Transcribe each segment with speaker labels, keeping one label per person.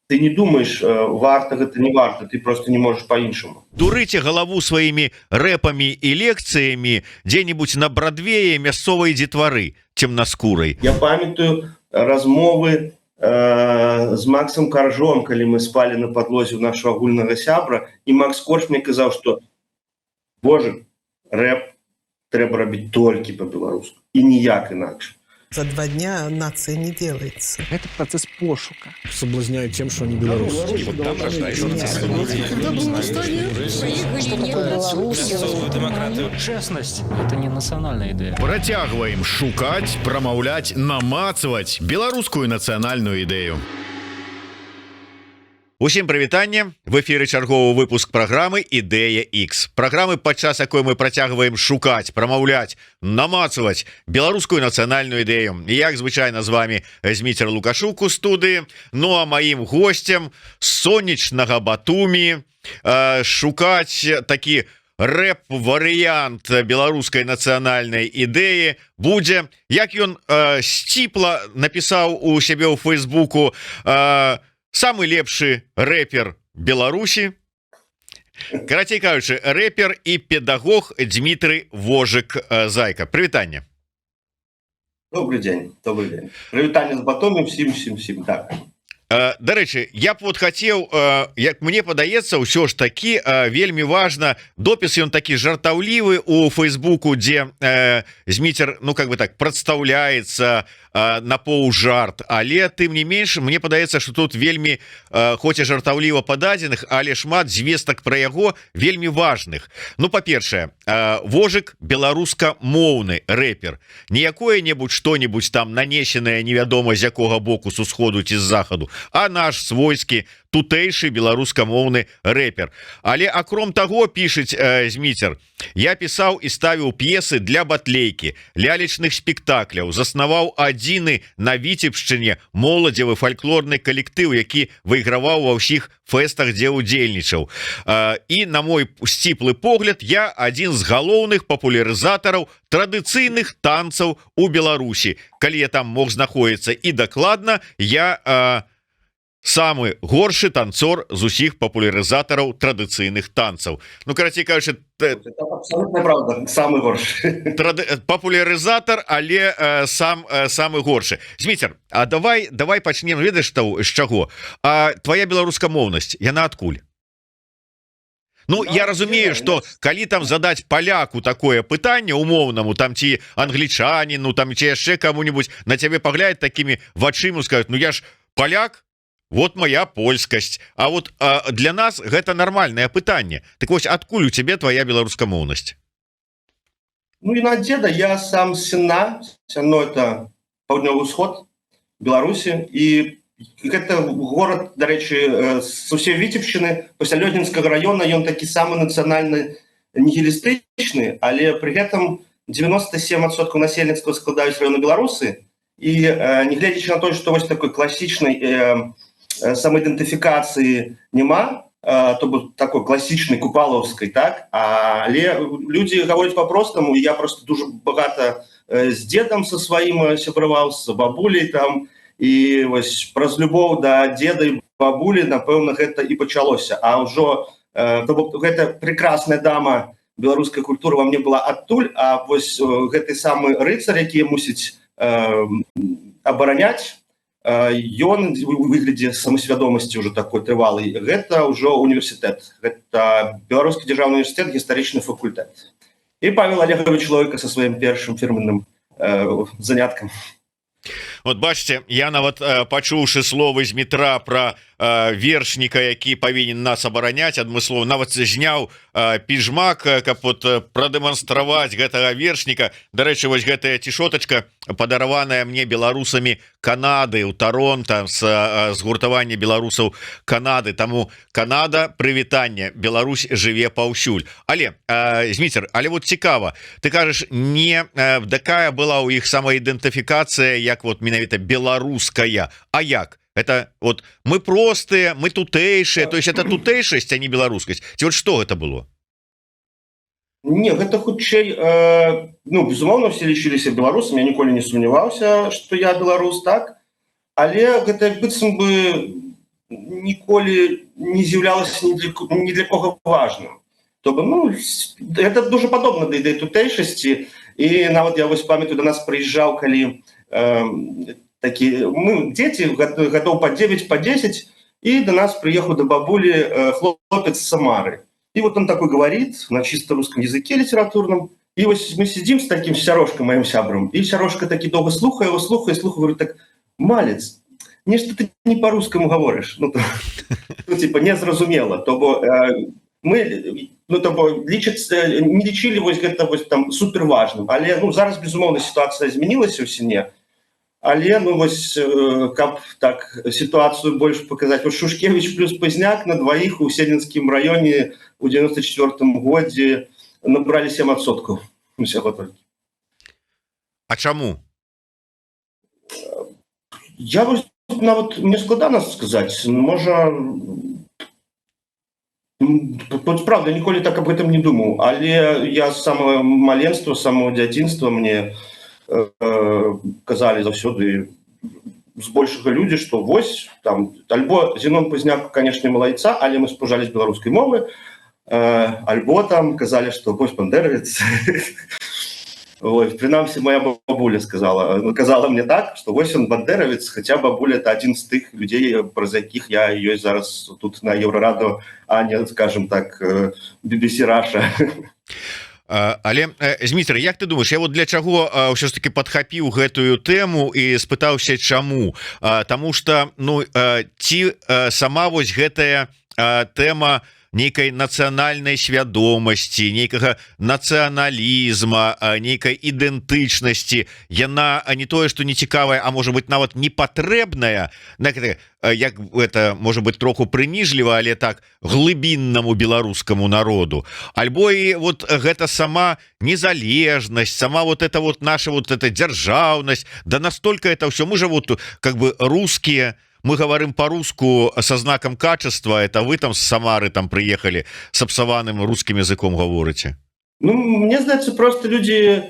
Speaker 1: Ты не думаешь, варта гэта, не варта, ты просто не можешь по-іншаму.
Speaker 2: Дурыце галаву сваімі рэпамі і лекцыямі дзе-нибудь на Брадвее мясцовай дзетвары цемнаскурай.
Speaker 1: Я памятаю размовы з Максом Каржом, калі мы спалі на падлозе у нашего агульнага сябра, і Макс Корж мне казаў, что, Боже, рэп трэба рабіць толькі по-беларуску і ніяк інакш.
Speaker 3: За 2 дня нация не делается.
Speaker 4: Это процесс пошука.
Speaker 5: Соблазняют тем, что они белорусы.
Speaker 6: И вот там рождается.
Speaker 7: Честность – это не национальная идея.
Speaker 8: Працягваем шукаць, прамаўляць, намацваць беларускую нацыянальную ідэю.
Speaker 2: Усім прывітанне! В эфиры чарговы выпуск праграмы «Ідэя X», праграмы, падчас якой мы працягваем шукаць, прамаўляць, намацваць беларускую нацыянальную ідэю. Як звычайна, з вами Зміцер Лукашук у студыі. Ну а маім гостцем сонечнага Батумі шукаць такі рэп варыянт беларускай нацыянальнай ідэі будзе, як ён сціпла напісаў у сябе ў фейсбуку, самы лепшы рэпер Беларусі, карацей кажучы, рэпер і педагог Дмітрый Вожык Зайка. Прывітанне!
Speaker 1: Добрый день, добрый день, прывітанне з Батумі всім, всім, всім, так.
Speaker 2: Дарэчы, я б вот хацеў, як мне падаецца, ўсё ж такі вельмі важна, допіс ён такі жартаўлівы у фейсбуку, дзе Зміцер, ну, как бы так прадстаўляецца на паўжарт, але тым не менш мне падаецца, что тут вельмі, хоць і жартаўліва пададзеных, але шмат звестак пра яго вельмі важных. Ну, па-першае, Вожык беларускамоўны рэпер, не якое-небудзь что-нибудь там нанесенае невядома з якога боку, с усходу ці з захаду, а наш свойскі, тутэйшы беларускамоўны рэпер. Але акром таго, пішаць Зміцер: «Я пісаў і ставіў п'есы для батлейкі, лялечных спектакляў, заснаваў адзіны на Віцебшчыне моладзевы фальклорны калектыў, які выйграваў ва ўсіх фэстах, дзе удзельнічаў. І, на мой сціплы погляд, я адзін з галоўных папулярызатараў традыцыйных танцаў у Беларусі, калі я там мог знаходіцца, і дакладна я самы горшы танцор з усіх папулярызатараў традыцыйных танцаў». Ну, карацей кажучы,
Speaker 1: Правда, самы горшы.
Speaker 2: Папулярызатар, але сам самы горшы. Зміцер, а давай пачнем, ведаеш, што з чаго? А твоя беларускамоўнасць, яна адкуль? Ну, я разумею, что калі там задать паляку такое пытанне, умоўнаму там ці англічаніну там, ці яшчэ кому-нибудь, на цябе паглядаць такими вачыма, скажут: «Ну, я ж поляк, вот моя польскасць». А вот для нас гэта нормальное пытанне. Так вось, адкуль у цябе твоя беларускамоўнасць?
Speaker 1: Ну і на деда, я сам Сенна. Сенно — это паўднёвы ўсход Беларусі, і гэта горад, дарэчы, з усей Віцебшчыны пасля Лёдзінскага района ён такі самы нацыянальны нігілістычны, але пры гэтым 97% насельніцтва складаюць раёны беларусы. І нягледзячы на то, што вось такой класічнай самаідэнтыфікацыі няма, то бок такой класічнай купалаўскай, так, але людзі гавораць по-простаму. Я просто дуже багата з дзедам са сваім сябраваў, з бабулей там, і вось праз любоў да дзеда і бабулі, напэўна, гэта і пачалося. А ўжо то бок гэта прекрасная дама беларуская культура во мне была адтуль. А вось гэты самы рыцар, які мусіць абараняць, ён у выглядзе самасвядомасці ўжо такой трывалай, гэта ўжо універсітэт, гэта Беларускі дзяржаўны універсітэт, гістарычны факультэт і Павел Олегович Лойка со сваім першым фірменным заняткам.
Speaker 2: Вот бачыце, я нават пачуўшы словы Змітра про вершніка, які павінен нас абараняць, адмыслова нават зняў піжмак, каб вот прадэманстраваць гэтага вершніка. Дарэчы, вось гэтая цішотачка падараваная мне беларусамі Канады у Торонто с згуртавання беларусаў Канады. Таму, Канада, прывітанне, Беларусь жыве паўсюль. Але, Зміцер, але вот цікава, ты кажаш, не такая была у іх самаідэнтыфікацыя, як вот менавіта беларуская. А як это? Вот мы простыя, мы тутэйшыя, то есть это тутэйшасць, а не беларускасць, ці вот что это было?
Speaker 1: Не, гэта хутчэй, ну, безумоўна, все лічыліся беларусамі, я ніколі не сумняваўся, что я беларус, так, але гэта як быццам бы Ніколі не з'яўлялася ні для кого важным. То бок, ну, это дуже падобна да ідэі тутэйшасці. І нават я вось памятаю, до нас прыязджаў калі такі, мы дзеці, гадоў по 9, по 10, і до нас прыехаў до бабулі хлопец з Самары, и вот он такой говорит на чисто русском языке литературном. И вот мы сидим с таким Сярожкой, моим сябром, и Сярожка такі долго слухае его, слухае, слухае, говорит так: «Малец, нешта ты не по-русскому говоришь». Ну, то, ну, типа, незразумела. То бо мы, ну, то бо лічыць, не лічылі вось гэта вось там супер важным. Але, ну, зараз, безумоўна, сітуацыя змянілася ў сіне. Але, ну, вось, каб так сітуацыю больш паказаць, вот Шушкевич плюс Пазняк на двоих у Сенненскім раёне у 94 годзе набралі 7% усяго толькі.
Speaker 2: А чаму?
Speaker 1: Я вось нават, мне складана сказаць, можа, тут правда ніколі так об этом не думаў, але я з самого маленства, з самого дзяцінства мне казалі заўсёды збольшага людзі, што вось там альбо Зенон Пазняк, конечно, малайца, але мы спужались беларускай мовы, альбо там казалі, што вось бандеравец. Ой, прынамсі моя бабуля сказала, казала мне так, что вось он бандеравец, хотя бабуля — это один з тых людзей, праз якіх я ёсць зараз тут на Еўрарадыо, а не, скажем так, BBC Раша.
Speaker 2: Але, Зміцер, як ты думаешь, я вот для чаго ўсё ж таки падхапіў гэтую тэму і спытаўся чаму? Таму что, ну, ці сама вось гэтая тэма нейкай нацыянальнай свядомасці, нейкага нацыяналізма, нейкай ідэнтычнасці, яна не тое что не цікавая, а может быть, нават не патрэбная на, як это, может быть, троху прыніжліва, але так, глыбіннаму беларускаму народу, альбо і вот гэта сама незалежнасць, сама вот это вот наша вот эта дзяржаўнасць, да настолько это все, мы же вот как бы русские, мы говорим по-руску со знаком качества, это вы там с Самары там приехали, с абсаваным русским языком говорите.
Speaker 1: Ну, мне здаецца, просто люди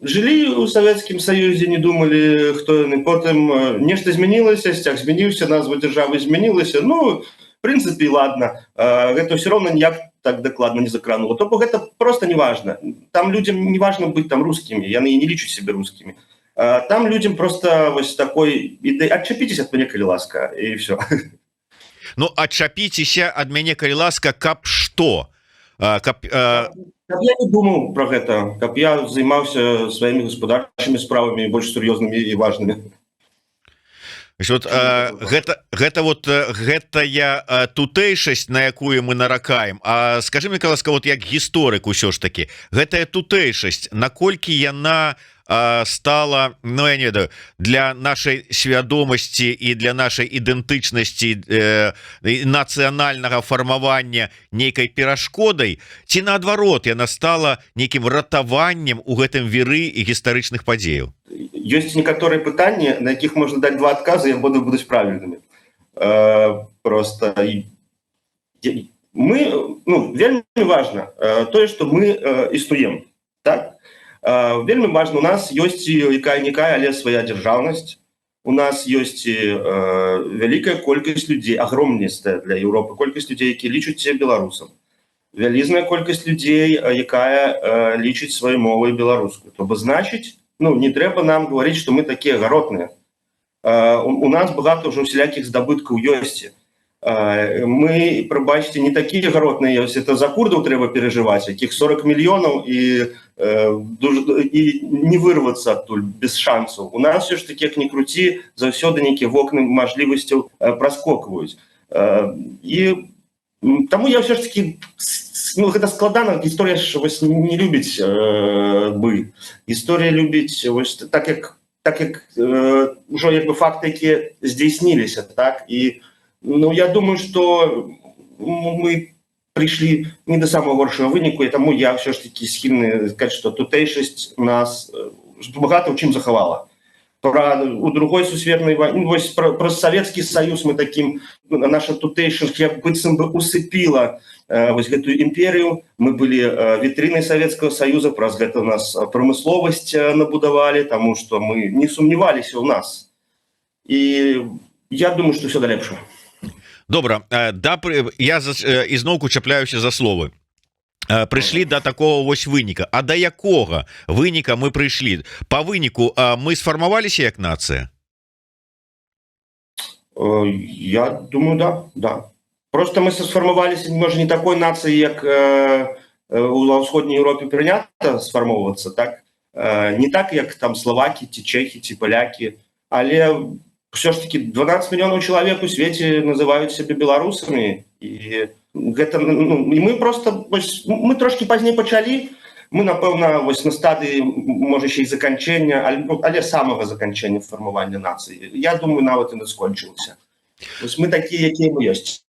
Speaker 1: жылі ў Савецкім Саюзе, не думалі, хто яны. Потым нешта змянілася, сцяг змяніўся, назва дзяржавы змянілася. Ну, в принципе, ладно, гэта все равно ніяк так дакладна не закранула. То бок гэта просто не важно. Там людям не важно быть там русскими, яны не лічаць себе русскими. Там людям просто вось такой ідэі: адчапіцесь ад мяне, калі ласка, і все.
Speaker 2: Ну, адчапіцеся ад мяне, калі ласка, каб што? Каб
Speaker 1: Каб я не думаў про гэта, каб я займаўся сваімі гаспадарчымі справамі, больш сур'ёзнымі і важнымі.
Speaker 2: Вот, гэта вот гэтая тутэйшасць, на якую мы наракаем. А скажи мне, ласка, вот як гісторык, усё ж таки гэтая тутэйшасць, наколькі яна стала, ну, я не ведаю, для нашай свядомасці і для нашай ідэнтычнасці, нацыянальнага фармавання нейкай перашкодай, ці наадварот, яна стала нейкім ратаваннем у гэтым віры і гістарычных падзеяў?
Speaker 1: Ёсць некаторыя пытанні, на якіх можна даць два адказы, і абодва будуць правільнымі. Просто мы, ну, вельмі важна тое, что мы існуем, так? Вельмі важна, у нас ёсць якая-нікая, але свая дзяржаўнасць, у нас ёсць вялікая колькасць людзей, агромністая для Еўропы колькасць людзей, які лічаць себе беларусам, вялізная колькасць людзей, якая лічыць сваёй мовай беларускую. То бок, значыць, ну, не трэба нам говорить, что мы такія гаротныя. У нас багата ўжо усялякіх здабыткаў ёсць. Мы, прабачце, не такія гаротныя. Ёсць, это за курдаў трэба перажываць, якіх 40 мільёнаў, і і не вырвацца адтуль без шансаў. У нас все ж таки, як не круці, заўсёды нейкія вокны мажлівасцяў праскокваюць. І таму я ўсё ж таки, ну, гэта складана, гісторыя ж вось не любіць бы, гісторыя любіць вось так, як ўжо як бы факты, якія здзейсніліся, так. І, ну, я думаю, что мы прыйшлі не да самого горшага выніку, і таму я ўсё ж таки схільны сказать, что тутэйшасць нас багата ў чым захавала. Пра у Другой сусветнай войны, вось пра Савецкі Саюз, мы таким, ну, наша тутэйшасць як быццам бы усыпіла вось гэтую імперыю. Мы былі вітрынай Савецкага Саюза, праз гэта у нас прамысловасць набудавалі, таму что мы не сумневаліся ў нас. І я думаю, что все да лепшага.
Speaker 2: Добра, да, я ізноўку чапляюся за словы. Прыйшлі до такого вось выніка. А да якога выніка мы прыйшлі по выніку? Мы сфармаваліся як нацыя?
Speaker 1: Я думаю, да. Просто мы сфармаваліся, можа, не такой нацыі, як у ўсходняй Еўропе прынята сфармоўвацца, так, не так, як там славакі ці чэхі, ці палякі, але ўсё ж таки 12 мільёнаў чалавек у свеце называюць сябе беларусамі, і гэта, ну, і мы просто вось, мы трошки пазней пачалі. Мы, напэўна, вось на стадыі, можа, яшчэ і заканчэння, але, ну, але самага заканчэння фармавання нацыі. Я думаю, нават і не скончылася. Вось мы такія, якія мы ёсць.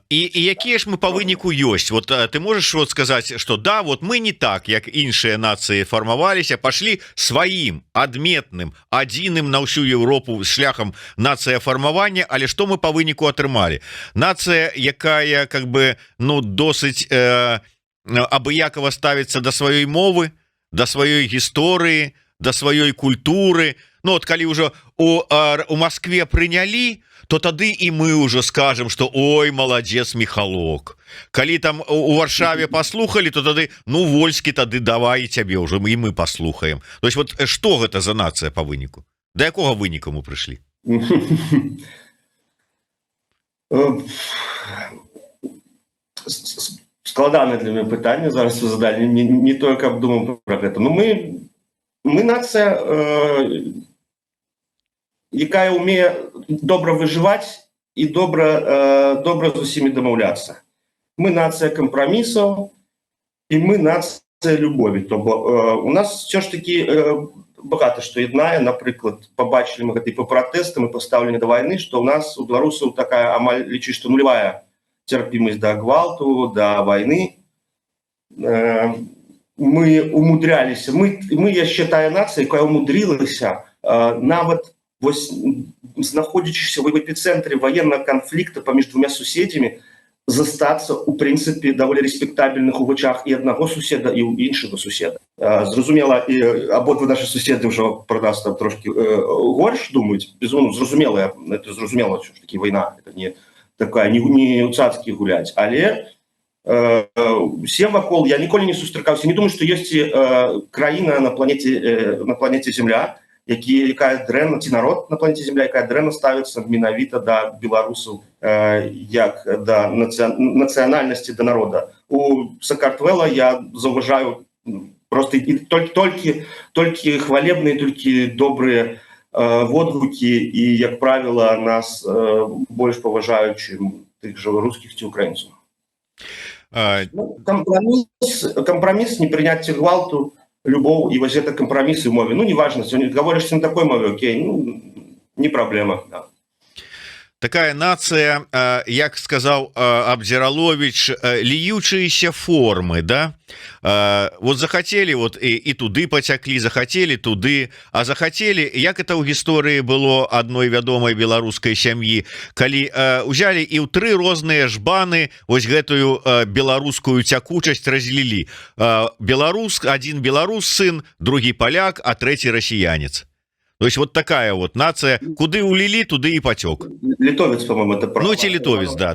Speaker 2: І якія ж мы по выніку ёсць? Вот ты можешь вот сказать, что да, вот мы не так, як іншыя нацыі, фармаваліся, пошли сваім адметным, адзіным на ўсю Европу шляхам нацыяфармавання, але что мы по выніку атрымалі? Нацыя, якая как бы, ну, досыць абыякова ставіцца до сваёй мовы, до сваёй гісторыі, до сваёй культуры. Ну вот калі ўжо у Москве прынялі, то тады і мы ўжо скажем, что ой, маладзец, Міхалок. Калі там у Варшаве паслухали, то тады, ну, Вольскі, тады давай цябе ўжо мы і мы паслухаем. То есть вот что гэта за нацыя по выніку? Да якога выніку мы прыйшлі?
Speaker 1: Складанае для мяне пытанне зараз вы задалі, не тое, каб думаў пра гэта. Ну, мы нацыя, якая умее добра выжываць і добра з усімі дамаўляцца. Мы нацыя кампрамісаў, і мы нацыя любові. То бо у нас все ж таки багата што яднае. Напрыклад, пабачылі мы гэта і по пратэстам, і пастаўленне да вайны, што ў нас, у беларусаў, такая амаль, лічы, што нулевая цярпімасць да гвалту, да вайны. Мы умудряліся, мы яшчэ тая нацыя, якая умудрилася, нават вось знаходзячыся в эпіцэнтры военного конфликта паміж двумя суседзямі, застацца у прынцыпе даволі рэспектабельных у вачах і аднаго суседа, і ў іншага суседа. Зразумела, і абодва наши суседы ўжо пра нас там трошки горш думаюць, безумоўна, зразумела, это зразумела, що ж таки вайна, это не такая, не ў цацкі гуляць, але усе вакол, я ніколі не сустракаўся, не думаю, што ёсць краіна на планете Земля, якая дрэнна, ці народ на планете Земля, якая дрэнна ставіцца менавіта да беларусаў, як да нацыянальнасці, да народа. У Сакартвела я заўважаю просто і толькі хвалебныя, толькі добрыя водгукі, і, як правіла, нас больш паважаюць, чым тых жа рускіх ці украінцаў. Ну, кампраміс, непрыняцце гвалту, любоў, і вось гэта кампрамісы ў мове. Ну, неважно, сёння гаворышся на такой мове, окей, ну, не праблема, да.
Speaker 2: Такая нацыя, як сказаў Абдзіралович, льющиеся формы, да. Вот захотели, вот і туды пацяклі, захотели туды, а захотели, як это ў гісторыі было адной вядомай беларускай сям'і, калі узялі і ў тры розныя жбаны вось гэтую беларускую цякучасць разлілі: беларус один, беларус сын, другі паляк, а трэці расіянец. То есть вот такая вот нация: куды улили, туды и потек.
Speaker 1: Літовец, по-моему, это.
Speaker 2: Ну, ці літовец, да.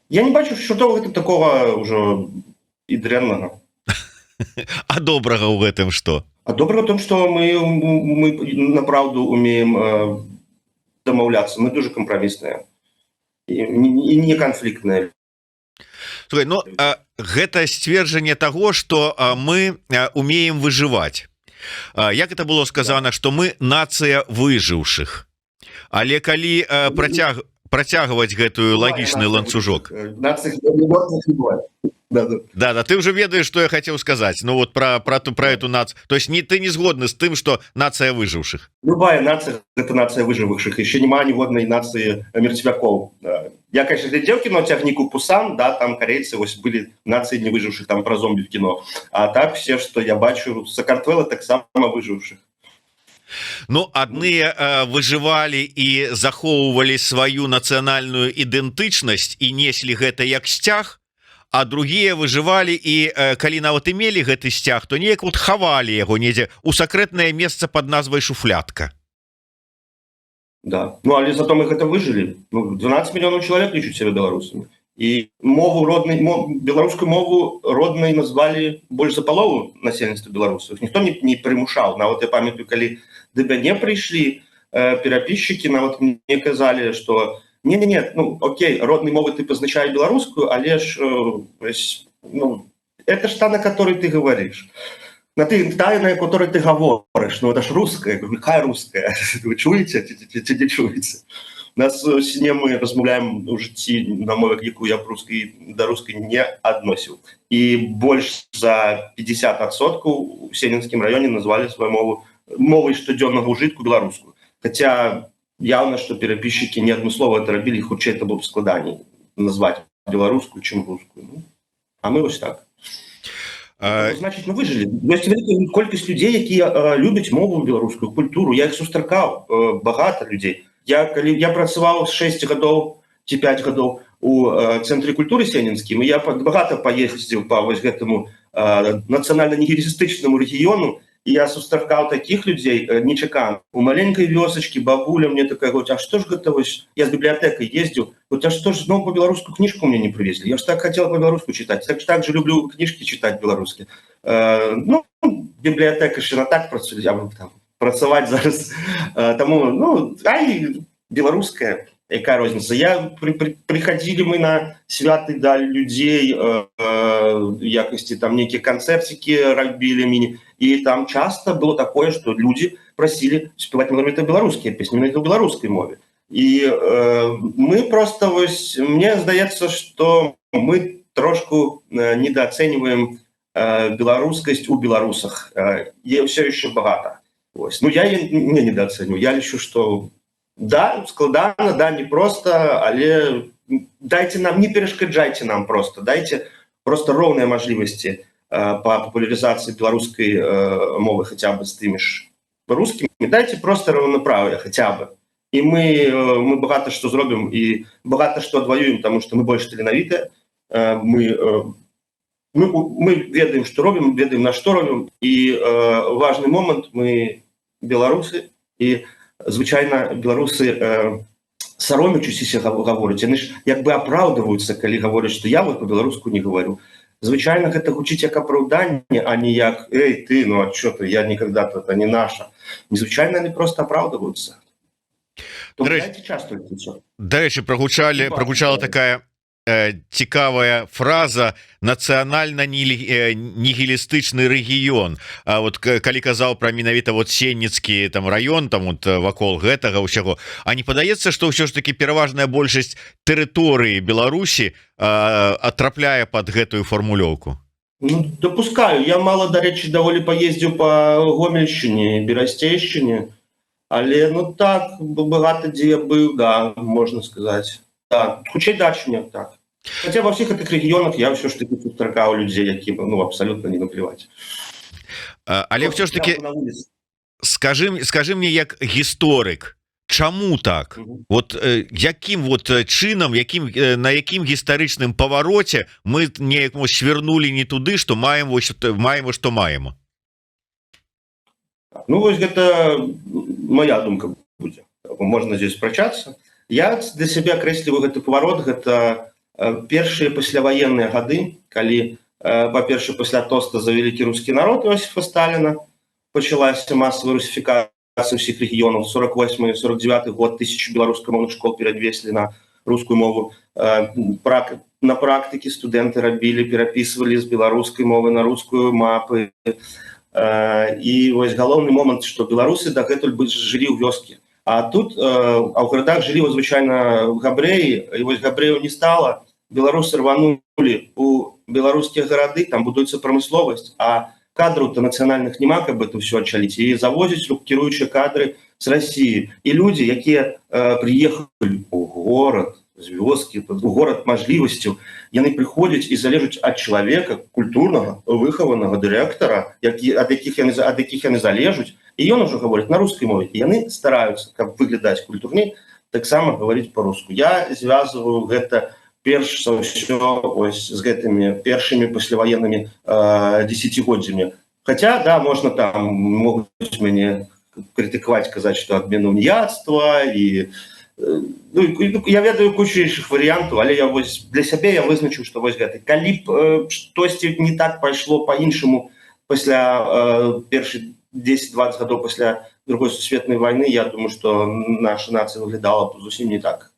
Speaker 1: Я не бачу, що того гэтым такого ўжо і дрэннага.
Speaker 2: А добрага ў гэтым что?
Speaker 1: А добра в том, что мы направду умеем дамаўляцца, мы дуже кампрамісныя і не канфліктныя.
Speaker 2: Слухай, ну, гэта сцверджанне того, что мы умеем выживать. Як это было сказано, что мы нация выживших. Але калі працягваць гэтую лагічны ланцужок.
Speaker 1: Нацый мёртвых не бывает. Да.
Speaker 2: Да, ты уже ведаешь, что я хотел сказать. Ну вот про эту нацию. То есть не ты не згодны с тым, что нация выживших?
Speaker 1: Любая нация — это нация выживших. Еще няма ніводнай нации мертвяков. Да. Я, конечно, глядел кино «Цягнік у Пусан», да, там корейцы вось были нации не выживших, там про зомби в кино. А так все, что я бачу, Сакартвела, таксама выживших.
Speaker 2: Ну, адныя выжывалі і захоўвалі сваю нацыянальную ідэнтычнасць і неслі гэта як сцяг, а другія выжывалі і калі нават имели гэты сцяг, то неяк вот хавалі яго недзе у сакрэтнае месца под назвай шуфлятка.
Speaker 1: Да, ну, але зато мы гэта выжылі. Ну, 12 мільёнаў чалавек лічуць сябе беларусамі, і мову роднай, беларускую мову роднай назвалі больш за палову насельніцтва беларусаў. Ніхто не прымушаў. Нават я памятаю, калі да мяне прыйшлі перапісчыкі, нават мне казалі, что не, не, не, ну окей, роднай мовы ты пазначае беларускую, але ж ну, это ж та, на которой ты говоришь, на ты та, на которой ты гаворыш, ну это ж русская. Какая русская? Вы чуеце ці не чуеце? Нас сне мы размаўляем у жыцці на мове, якую я б русской да русской не адносіў. І больш за 50% у Сенненскім раёне назвалі сваю мову мовай штодзённага ўжытку беларускую, хотя явно, что перапісчыкі не адмыслова это рабілі, хутчэй это было б складаней назваць беларускую, чым русскую. Ну, а мы вось так. Значит, мы выжили. Ёсць вялікая колькасць людзей, якія любяць мову беларускую, культуру. Я іх сустракаў, багата людзей. Я, калі я працаваў 6 гадоў ці 5 гадоў у цэнтры культуры сенненскім, я багата паездзіў па вось гэтаму нацыянальна-нігілістычнаму рэгіёну, і я сустракаў таких людзей нечакана у маленькай вёсачкі. Бабуля мне такая говорит: «А что ж гэта вось?» Я з бібліятэкай ездзіў. Вот, а что ж зноў по-беларуску кніжку мне не привезли? Я ж так хотела по-беларуску читать, так же люблю кніжкі читать беларускі. Ну, бібліятэка ж на так працуе, я там працаваць зараз, таму, ну, ай, беларуская, якая розніца? Я прыходили мы на святы да людзей, якасці там нейкія канцэрцікі рабілі міні, і там часто было такое, что люди просили спяваць менавіта беларускія песні, менавіта ў беларускай мове. І мы просто вось, мне здаецца, что мы трошку недаацэньваем беларускасць у беларусах, е все еще багата. Ось. Ну, я не недаацэню, я лічу, что да, складана, да, не просто, але дайте нам, не перашкаджайце нам, просто дайте просто роўныя мажлівасці по папулярызацыі беларускай мовы хотя бы з тымі ж рускімі, дайте просто равноправие хотя бы, і мы багата што зробім і багата што адваюем, тому что мы больш таленавітыя, мы ведаем, што робім, ведаем, на што робім. І важны момант: мы беларусы, і звычайна беларусы, саромячуся, гавораць, яны ж як бы апраўдваюцца, калі гавораць, што я вот по-беларуску не говорю. Звычайна гэта гучыць як апраўданне, а не як: «Эй, ты, ну а чё ты, я никогда-то, это не наша». Незвычайна они просто апраўдваюцца. Час.
Speaker 2: Дарэчы, прогучалі прогучала такая цікавая фраза: нацыянальна нігілістычны рэгіён. А вот калі казаў про менавіта вот Сенніцкі там раён, там вот вакол гэтага ўсяго, а не падаецца, что ўсё ж таки пераважная большасць тэрыторыі Беларусі атрапляе под гэтую фармулёўку?
Speaker 1: Ну, допускаю. Я мало, дарэчы, даволі паездзіў по Гомельшчыне, Берасцейшчыне, але, ну, так, багата дзе я быў, да, можна сказаць, да, хутчэй дачне так. Хотя во всех этих регионах я ўсё ж таки сустракаў людзей, якім, ну, абсолютно не наплевать.
Speaker 2: Але ўсё ж таки скажи мне як гісторык, чаму так? Вот якім вот чынам, якім на якім гістарычным павароце мы неяк свернули не туды, что маем вось маем, что маем?
Speaker 1: Ну, вось гэта моя думка будзе, можна здесь спрачацца. Я для себя акрэсліваю гэты паварот: гэта першыя пасляваенныя гады, калі, па-перша, пасля тоста за вялікі рускі народ Іосифа Сталіна пачалася масавая русіфікацыя ўсіх рэгіёнаў. 48, 49 год, тысячу беларускамоўных школ перавеслі на рускую мову. На практыкі студэнты рабілі, перапісвалі з беларускай мовы на рускую мапы. І вось галоўны момант, што беларусы дагэтуль бы жылі ў вёскі, а тут, а ў гарадах жылі звычайна габрэі, і вось габрэяў не стала, беларусы рванули у беларускія гарады, там будуецца прамысловасць, а кадраў-то нацыянальных няма, каб это ўсё ачаліць, і завозяць кіруючыя кадры з России, і людзі, якія прыехалі у горад з вёскі, у горад мажлівасцяў, яны прыходзяць і залежаць ад чалавека культурнага, выхаванага дырэктара, які ад якіх яны залежаць, і ён ужо гаворыць на рускай мове, і яны стараюцца, каб выглядаць культурней, таксама гаварыць по-руску. Я звязваю гэта перш за ўсё ось з гэтымі першымі пасляваеннымі десятгоддзямі. Хотя, да, можна там, могуць мяне Крытыкаваць, казаць, что адмена уніяцтва і, ну, ну, я ведаю кучу іншых варыянтаў, але я вось для сябе я вызначыў, что вось гэта, калі б штосьці не так пайшло, по-іншаму пасля першы 10-20 гадоў пасля Другой сусветнай войны, я думаю, что наша нация выглядала б зусім не так.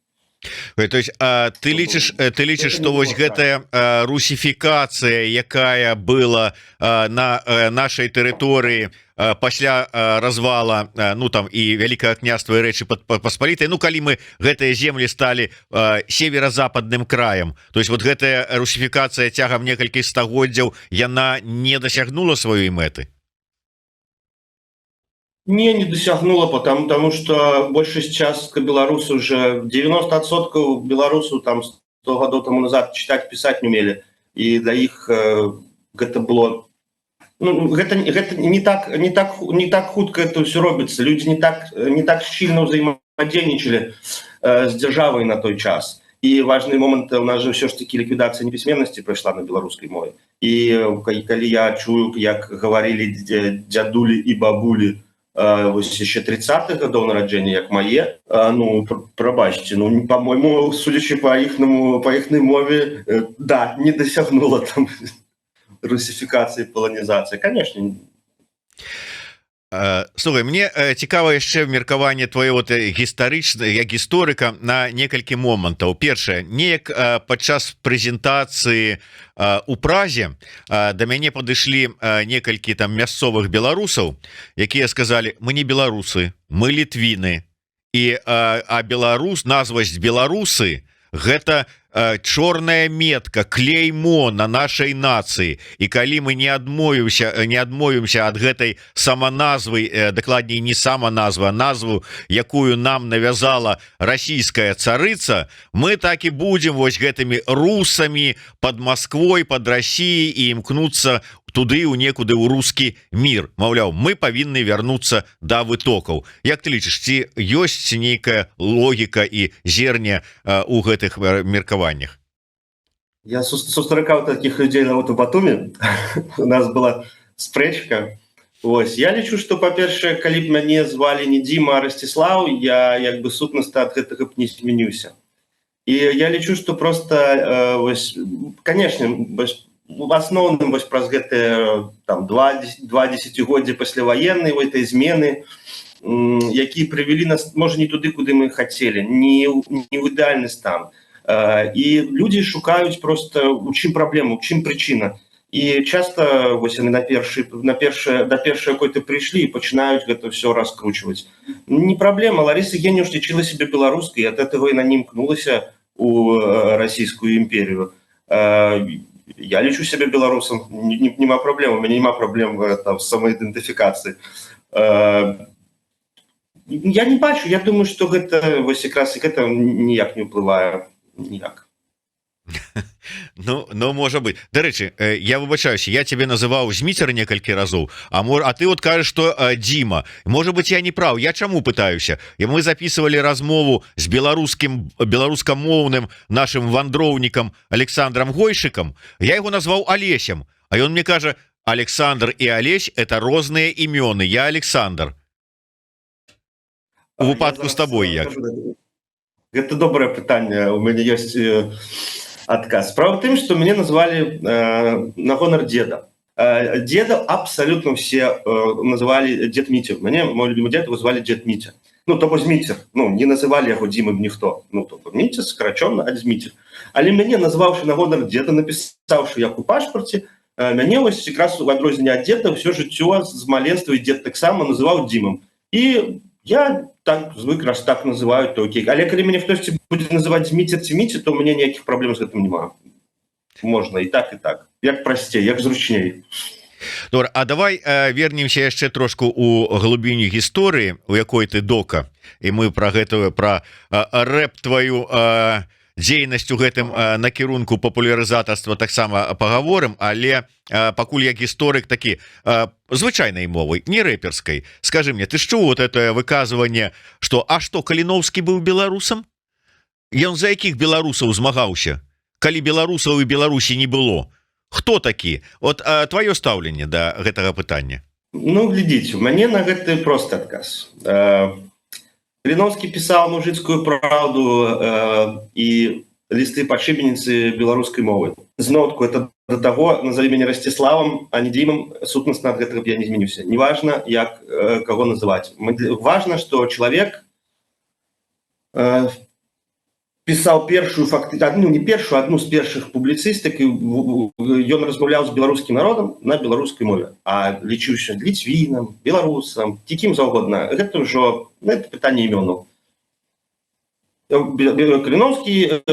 Speaker 2: То есть ты лічыш, что вось гэтая русіфікацыя, якая была на нашай тэрыторыі пасля развала, ну, там і Вялікага Княства, і Рэчы Паспалітай, ну, калі мы гэтыя землі сталі северо-западным краем, то есть вот гэтая русіфікацыя цягам некалькіх стагоддзяў, яна не дасягнула сваёй мэты?
Speaker 1: Не дасягнула, потому что большасць частка беларусаў, уже 90% беларусаў там 100 гадоў тому назад читать, писать не умели, і для іх гэта было, ну, гэта не так хутка это все робіцца. Люди не так шчыльна ўзаемадзейнічалі з дзяржавай на той час. І важный момант: у нас же ўсё ж таки ліквідацыя непісьменнасці прайшла на беларускай мове. І калі я чую, як гаварылі дзядулі і бабулі вось яшчэ 30-х гадоў нараджэння, як мае, ну, прабачце, ну, по-моему, судячы по іхнай мове, да, не дасягнула там русіфікацыі, паланізацыі, конечно.
Speaker 2: Слухай, мне цікава яшчэ меркаванне твоё вот гістарычна, як гісторыка, на некалькі момантаў. Першае: неяк падчас прэзентацыі у Празе да мяне падышлі некалькі там мясцовых беларусаў, якія сказалі: «Мы не беларусы, мы літвіны, і а беларус, назвасць беларусы — гэта чорная метка, клеймо на нашай нацыі, і калі мы не адмовімся ад гэтай саманазвы, дакладней, не саманазва, назву, якую нам навязала расійская царыца, мы так і будем вось гэтымі русамі под Москвой, под Россией і імкнуцца туды, у некуды, ў русский мир. Маўляў, мы павінны вярнуцца да вытокаў». Як ты лічыш, ці ёсць нейкая логіка і зерне у гэтых меркаваннях?
Speaker 1: Я сустракаў таких людзей нават у Батуме, у нас была спрэчка. Ось я лічу, что, па-першае, калі б мяне звалі не Дзіма, а Расціслаў, я як бы сутнасна ад гэтага б не змяніўся. І я лічу, что просто вось, конечно, вось, в асноўным вось праз гэтыя там два десятгоддзя пасляваеннай этой змены, якія прывялі нас, можа, не туды, куды мы хацелі, не ў ідэальны стан. І людзі шукаюць просто, у чым праблема, у чым прычына. І часто вось яны на першае да першай какой-то прыйшлі і пачынаюць гэта все раскручивать. Не праблема. Лариса Гениуш лічыла себе беларускай, от этого яна не імкнулася у Расійскую імперію. Я лічу себе беларусам, няма праблем, у мяне няма праблем там самаідэнтыфікацыі. Я не бачу, я думаю, что гэта вось якраз і гэта ніяк не ўплывае, ніяк.
Speaker 2: Ну, можа быть. Дарэчы, я выбачаюся, я тебе называў Зміцер некалькі разоў, а ты вот кажаш, что Дима. Может быть, я не прав. Я чаму пытаюся? І мы записывали размову с беларускім, беларускамоўным нашим вандроўнікам Александром Гойшыкам. Я его назваў Алесем, а ён мне кажа: «Александр і Алесь — это розныя імёны, я Александр». У выпадку з тобой як?
Speaker 1: Гэта добрае пытанне, у мяне ёсць адказ. Справа тым, что мяне назвалі на гонар деда. Деда абсолютно все называли дед Митя. Мяне, мой любимый дед, его звали дед Митя, ну, то бок Зміцер. Ну, не называли яго Дзімам ніхто, ну, то Митя, скарачона ад Зміцер. Але мяне, назваўшы на гонар деда, напісаўшы як у пашпарце, мяне вось якраз у адрозненне ад деда ўсё жыццё з маленства, і дед таксама называў Дзімам, і я так звык. Раз так называют, то окей. Але калі мяне хтосьці будзе называць Зміцер ці Міці, то у мяне ніякіх праблем з гэтым няма. Можна і так, і так, як прасцей, як зручней.
Speaker 2: Добра, а давай вернемся яшчэ трошку у глыбіню гісторыі, у якой ты дока, і мы про гэтую, про рэп, твою дзейнасць у гэтым накірунку папулярызатарства таксама пагаворым, але пакуль як гісторык такі, звычайнай мовай, не рэперскай, скажи мне, ты ж чуў вот это выказванне, что а что, Каліноўскі быў беларусам? Ён за якіх беларусаў змагаўся, калі беларусаў і Беларусі не было? Хто такі? Вот твоё стаўленне да гэтага пытання?
Speaker 1: Ну, глядзіце, у мяне на гэты просты адказ. Каліноўскі пісаў «Мужыцкую праўду» і «Лісты па шыбеніцы» беларускай мовы. Зноўку, это да таго: назови мяне Расціславам, а не Дзімам, сутнасна ад гэтага б я не зменюся. Неважна, як каго называць. Важна, что чалавек пісаў першую факты, ну, не першую, адну з першых публіцыстык, і ён размаўляў з беларускім народам на беларускай мове. А лічыўся ліцвінам, беларусам ці кім заўгодна, гэта ўжо, ну, это пытанне імёнаў. Каліноўскі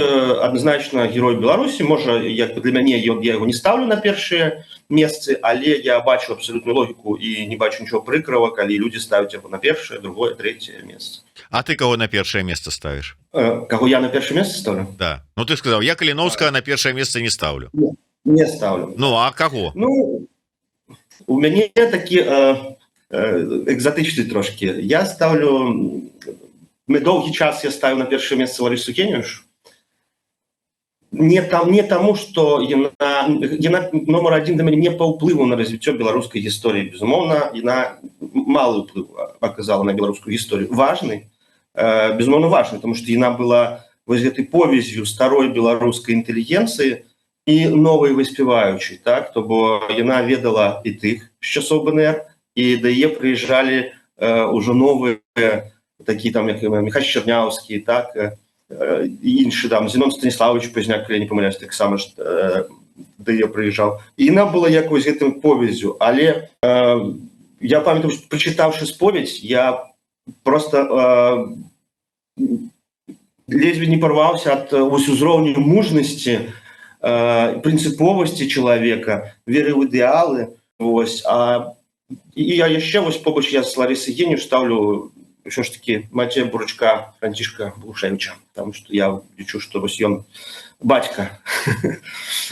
Speaker 1: адназначна герой Беларусі. Можа, як бы для мяне ён, я яго не ставлю на першыя месцы, але я бачу абсалютную логіку і не бачу нічого прыкрага, калі людзі ставяць яго на першае, другое, трэцяе месца.
Speaker 2: А ты кого на першае место ставишь?
Speaker 1: Каго я на першае месца ставлю?
Speaker 2: Да, ну, ты сказал: «Я Каліноўскага на першае место не ставлю».
Speaker 1: Не ставлю.
Speaker 2: Ну а кого?
Speaker 1: Ну, у мяне такі экзатычны трошки. Я ставлю, мы доўгі час я ставіў на першае месца Ларысу Геніюш. Не там, не таму, что яна номер один для мяне не па ўплыву на развіццё беларускай гісторыі. Безумоўна, яна малы ўплыў аказала на беларускую гісторыю. Важны, безумоўна, важны, потому что яна была вось гэтай повязью старой беларускай інтэлігенцыі і новай выспяваючай, так, то бо яна ведала і тых з часоў БНР, і да яе прыязджалі ўжо новыя такі там, як Михась Чарняўскі, так, і іншы там, Зенон Станіславович Пазняк, калі я не памыляюсь, таксама ж да яе прыязджаў, і яна была як вось гэтым повязю. Але я памятаю, што, прачытаўшы «Споведзь», я просто ледзьве не парваўся ад вось узроўню мужнасці, прынцыповасці чалавека, веры ў ідэалы. Вось, а і я яшчэ вось побач я з Ларысы Геніюш ставлю ўсё ж таки Мацея Бурачка, Францішка Багушэвіча, потому что я лічу, что вось ён бацька.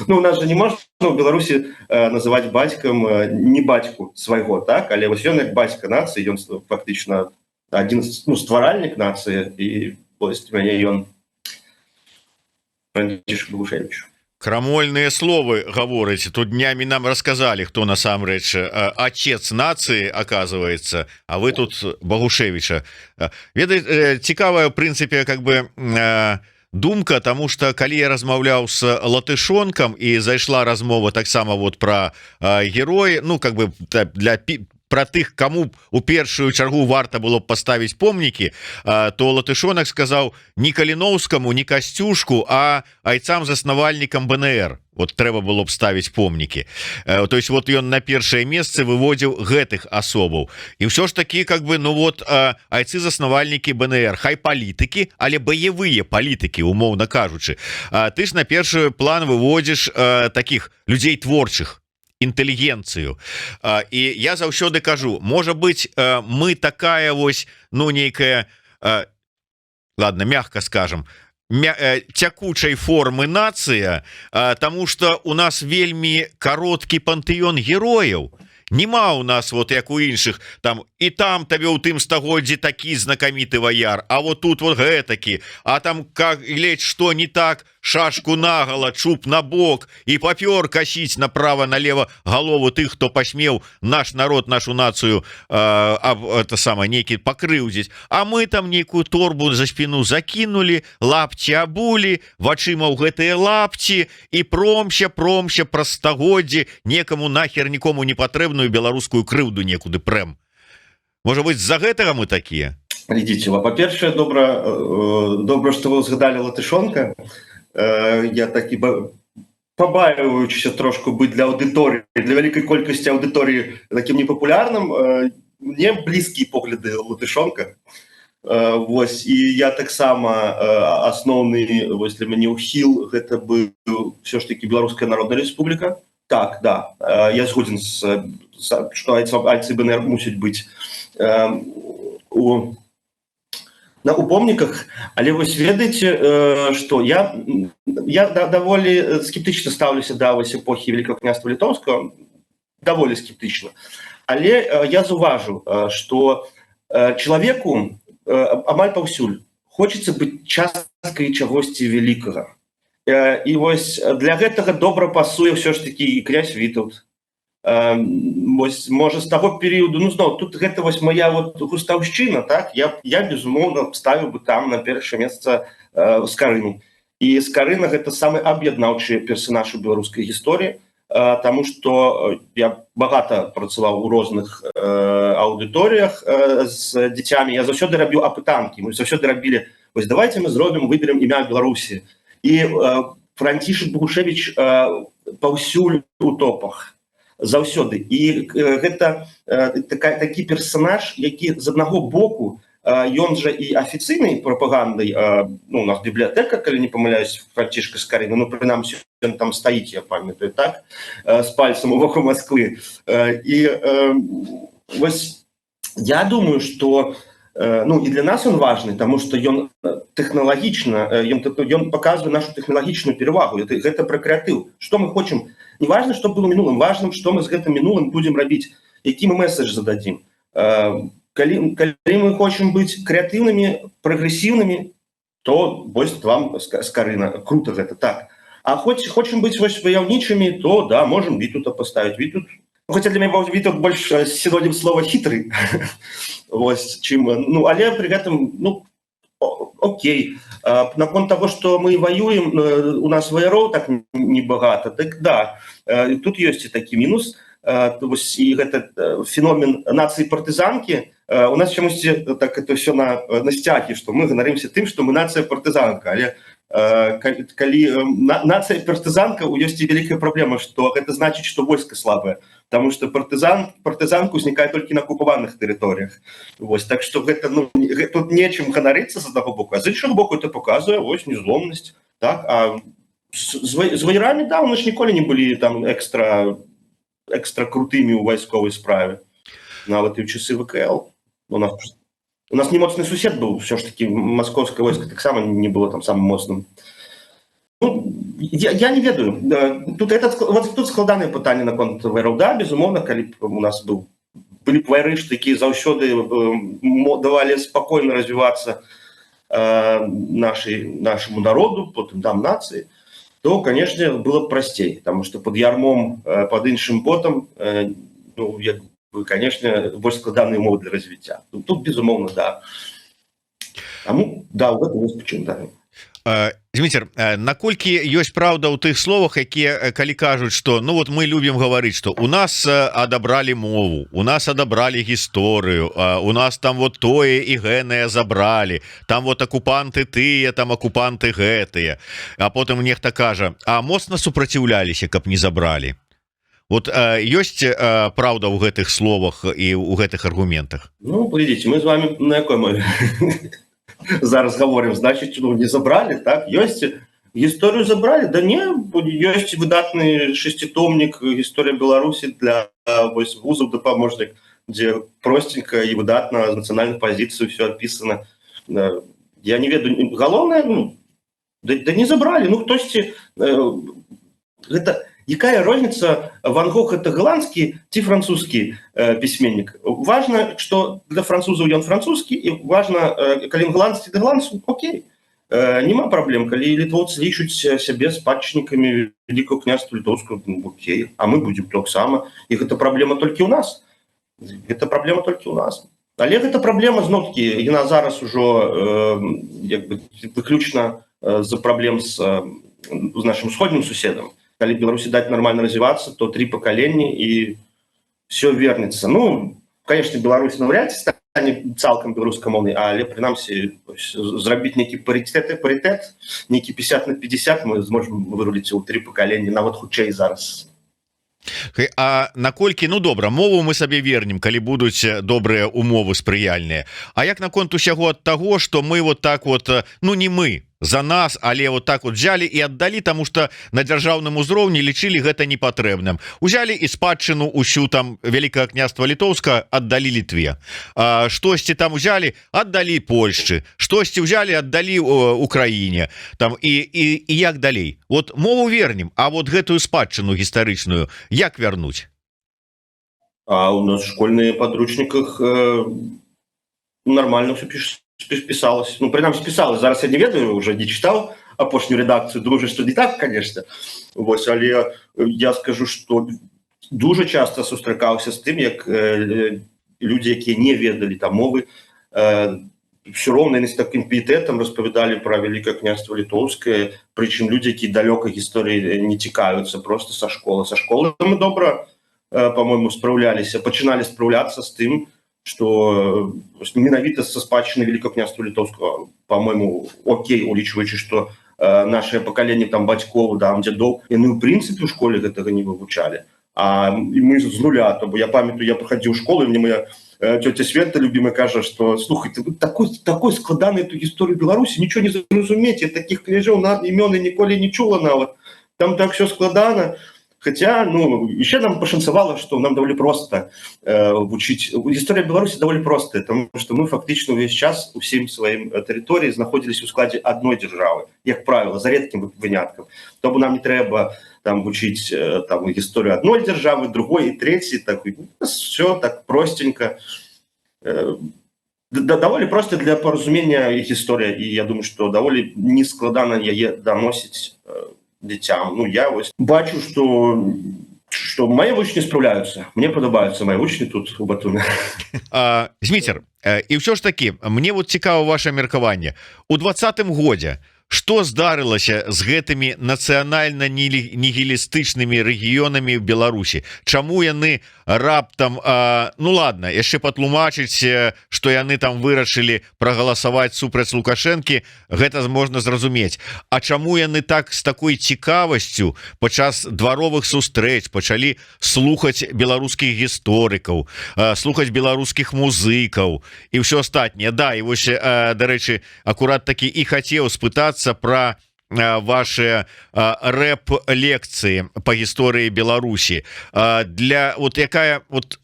Speaker 1: Ну, у нас же не можна ў Беларусі называть бацькам не бацьку свайго, так, але вось ён як бацька нацыі, ён фактычна адзін з, ну, стваральнік нацыі, і вось мяне ён Францішак Багушэвіч.
Speaker 2: Крамольныя словы гаворыць. Тут днямі нам рассказали, хто насамрэч отец нации, оказывается, а вы тут Багушевича. Ведае, цікавая, в прынцыпе, как бы думка, тому что калі я размаўляў с Латышонкам і зайшла размова таксама вот про герой, ну, как бы для про тых, кому у першую чаргу варта было б паставіць помнікі, то Латышонак сказаў: не Каліноўскаму, не Касцюшку, а айцам заснавальнікам БНР вот трэба было б ставіць помнікі. То есть вот ён на першае месца выводзіў гэтых асобаў. І ўсё ж таки, как бы, ну вот, айцы заснавальнікі БНР, хай палітыкі, але баявыя палітыкі, умоўна кажучы. Ты ж на першы план выводзіш таких людзей творчых, інтэлігенцыю. І я заўсёды кажу: можа быть, мы такая вось, ну, нейкая, ладно, мягко скажем, цякучай формы нацыя, тому что у нас вельмі кароткі пантэон герояў. Нема у нас вот, як у іншых там, і там табе ў тым стагоддзі такі знакаміты ваяр, а вот тут вот гэтакі, а там как ледзь что не так, шашку нагала, чуб на бок і папёр касіць направо налево галову тых, хто пасмеў наш народ, нашу нацыю это самое, нейкі пакрыўдзіць. А мы там нейкую торбу за спину закинули, лапці абулі, вачыма ў гэтыя лапці і промся, промся праз стагоддзі, некаму нахер нікому не патрэбную беларускую крыўду некуды прэм. Можа быть, з-за гэтага мы такія?
Speaker 1: Глядзіце, па-першае, добра, што вы узгадалі Латышонка. Я такі пабаиваючыся трошку быць для аўдыторыі, для вялікай колькасці аўдыторыі такім непапулярным, мне блізкія погляды Латышонка. Вось, і я таксама, асноўны вось для мяне ўхіл — гэта быў все ж таки Беларуская Народная Рэспубліка. Так, да, я згодзен з што айцы БНР мусяць быць у на у помніках. Але вось ведаеце, что я даволі скептычна стаўлюся да вось эпохі Вялікага Княства Літоўскага, даволі скептычна, але я заўважу, что чалавеку амаль паўсюль хочется быць часткай чагосьці вялікага. І вось для гэтага добра пасуе ўсё ж таки і князь Вітаўт. Вось, можа, з таго перыяду. Ну, зноў, тут гэта вось моя вот густаўшчына, так. Я, безумоўна, ставіў бы там на першае месца Скарыну. І Скарына — гэта самы аб'яднаўчы персонаж у беларускай гісторыі, таму что я багата працаваў у розных аўдыторыях з дзіцямі. Я заўсёды рабіў апытанкі, мы заўсёды рабілі: вось давайте мы зробім, выберем імя Беларусі. І Францішек Багушевич паўсюль у топах заўсёды. І гэта такі персонаж, які з аднаго боку, ён жа і афіцыйнай прапагандай, ну, у нас бібліятэка, калі не памыляюсь, Францішка Скарына, ну, прынамсі ён там стаіць, я памятаю, так, з пальцам у боку Москвы. І вось я думаю, что ну, і для нас он важный, тому что ён тэхналагічна, ён показывае нашу тэхналагічную перавагу. Гэта пра крэатыў, что мы хочам. Не важно, что было мінулым, важным, что мы з гэтым мінулым будем рабіць, які мы месседж зададзім. Калі мы хочам быць крэатыўнымі, прагрэсіўнымі, то вось вам Скарына, круто гэта, так. А хоць хочам быць вось ваяўнічымі, то да, можем Вітута поставить. Вітут, хотя для мяне Вітут больш синоним слова «хитрый», вось, чым, ну, але при гэтым, ну, окей. Наконт того, что мы воюем, у нас ваяроў так небагата, так, да, тут ёсць і такі мінус. Вось, і гэта феномен нацыі партызанкі. У нас чамусьці так это все на сцягі, что мы ганарымся тым, что мы нацыя партызанка, але калі нацыя партызанка, у ёсць і вялікая праблема, что гэта значыць, что войска слабое, потому что партызанка узнікае толькі на акупаваных тэрыторыях. Вось, так что гэта, ну, тут нечым ганарыцца з аднаго боку, а з іншага боку это показывае вось незломнасць, так. А з ваярамі, да, у нас ніколі не былі там экстра крутымі ў вайсковай справе, нават і ў часы ВКЛ. У нас не моцны сусед быў, все ж таки маскоўскае войска таксама не было там самым моцным. Ну, я не ведаю. Тут вот тут складанае пытанне наконт ваяроў. Да, безумоўна, калі б у нас былі б ваяры, што якія заўсёды давалі спакойна развівацца нашаму народу, потым там нацыі, то, конечно, было б прасцей, потому что под ярмом, под іншым ботам, ну, як бы, конечно, больш складаныя умовы для развіцця. Тут, безумоўна, да. Таму, да, у гэтым ёсць прычын, да.
Speaker 2: Зміцер, наколькі ёсць праўда ў тых словах, якія калі кажуць, что, ну, вот мы любім гаварыць, что у нас адабралі мову, у нас адабралі гісторыю, у нас там вот тое і гэнае забралі, там вот акупанты тыя, там акупанты гэтыя, а потым нехта кажа: а моцна супраціўляліся, каб не забралі. Вот ёсць праўда ў гэтых словах і ў гэтых аргументах?
Speaker 1: Ну, глядзіце, мы з вами на якой мове зараз говорим? Значит, ну, не забрали, так? Ёсць гісторыю забралі? Да не, ёсць выдатны шасцітомнік «Гісторыя Беларусі» для вось вузаў дапаможнік, дзе простенько і выдатна з нацыянальных пазіцый все описано. Я не ведаю, галоўнае, ну, да не забралі. Ну, хтосьці гэта, якая розніца, Ван Гог — это голландскі ці французскі пісьменнік? Важно, что для французаў ён французскі, і важно, калі голландскі да голландцу, окей, няма праблем. Калі літоўцы лічуць сябе спадчыннікамі Вялікага Княства Літоўскага, ну, окей, а мы будем таксама. І гэта праблема толькі ў нас, гэта праблема толькі ў нас. Але гэта праблема, зноў-таки, яна зараз ужо як бы выключна з-за праблем з нашим усходнім суседам. Калі Беларусі даць нормально развівацца, то три пакаленні — і все вернется. Ну, конечно, Беларусь навряд ці стане цалкам беларускамоўнай, але прынамсі зрабіць нейкі парытэт, нейкі 50 на 50 мы зможам выруліць у три пакаленні, нават хутчэй зараз.
Speaker 2: А наколькі, ну, добра, мову мы сабе вернем, калі будуць добрыя умовы, спрыяльныя. А як наконт усяго ад таго, что мы вот так вот, ну, не мы, за нас, але вот так вот взяли и аддалі, тому что на дзяржаўным узроўні лічылі гэта непатрэбным, узялі і спадчыну усю там Вялікага Княства Літоўска аддалі Літве, штосьці там узялі, аддалі Польшчы, штосьці взяли, аддалі Украіне там, і як далей? Вот мову вернем, а вот гэтую спадчыну гістарычную як вярнуць?
Speaker 1: А у нас в школьных подручниках нормально все пишется, писалось. Ну, прынамсі писалось. Зараз я не ведаю, уже не читал апошнюю редакцию, думаю, что не так, конечно. Вот, але я скажу, что Дужа часто сустракаўся з тым, як людзі, якія не ведалі там мовы, все роўна яны з такім піетэтам распавядалі пра Вялікае Княства Літоўскае, прычым людзі, які далёка гісторыі не цікавяцца, просто са школы мы добра, по-моему, спраўляліся, пачыналі спраўляцца з тым, что менавіта са спадчыны Вялікага Княства Літоўскага, по-моему, окей, улічваючы, что наше пакаленне, там, бацькоў, да, дзядоў, яны ў прынцыпе у школе гэтага не вывучалі, а і мы з нуля. То бо я памятаю, я праходзіў школу, і мне моя тетя Света любимая кажа, что: «Слухай, ты такой складаны эту гісторыю Беларусі, ничего не зразумець, я таких княжоў на імёны ніколі не чула нават, там так все складана». Хотя, ну, еще нам пашанцавала, что нам даволі просто вучыць. Гісторыя Беларусі даволі простая, потому что мы фактычна увесь час усім сваім тэрыторыі знаходзіліся ў складзе одной дзяржавы, як правило, за редкім выняткам. То бо нам не трэба там вучыць там гісторыю одной дзяржавы, другой і третьей. Так все так простенько, даволі просто для паразумення гісторыя, і я думаю, что даволі нескладана яе даносіць дзіцям. Ну, я вось бачу, что мои вучні спраўляюцца, мне падабаюцца мои вучні тут, у Батуме.
Speaker 2: Зміцер, і ўсё ж таки мне вот цікава ваше меркаванне: у 20-м годзе что здарылася з гэтымі нацыянальна нігілістычнымі рэгіёнамі в Беларусі? Чаму яны раптам ну ладно, яшчэ патлумачыць, что яны там вырашылі прагаласаваць супраць Лукашэнкі, гэта можна зразумець. А чаму яны так, з такой цікавасцю падчас дваровых сустрэч пачалі слухаць беларускіх гісторыкаў, слухаць беларускіх музыкаў і ўсё астатняе? Да, і вось, дарэчы, акурат такі і хацеў спытацца про ваши рэп-лекцыі по гісторыі Беларусі. Для вот якая вот,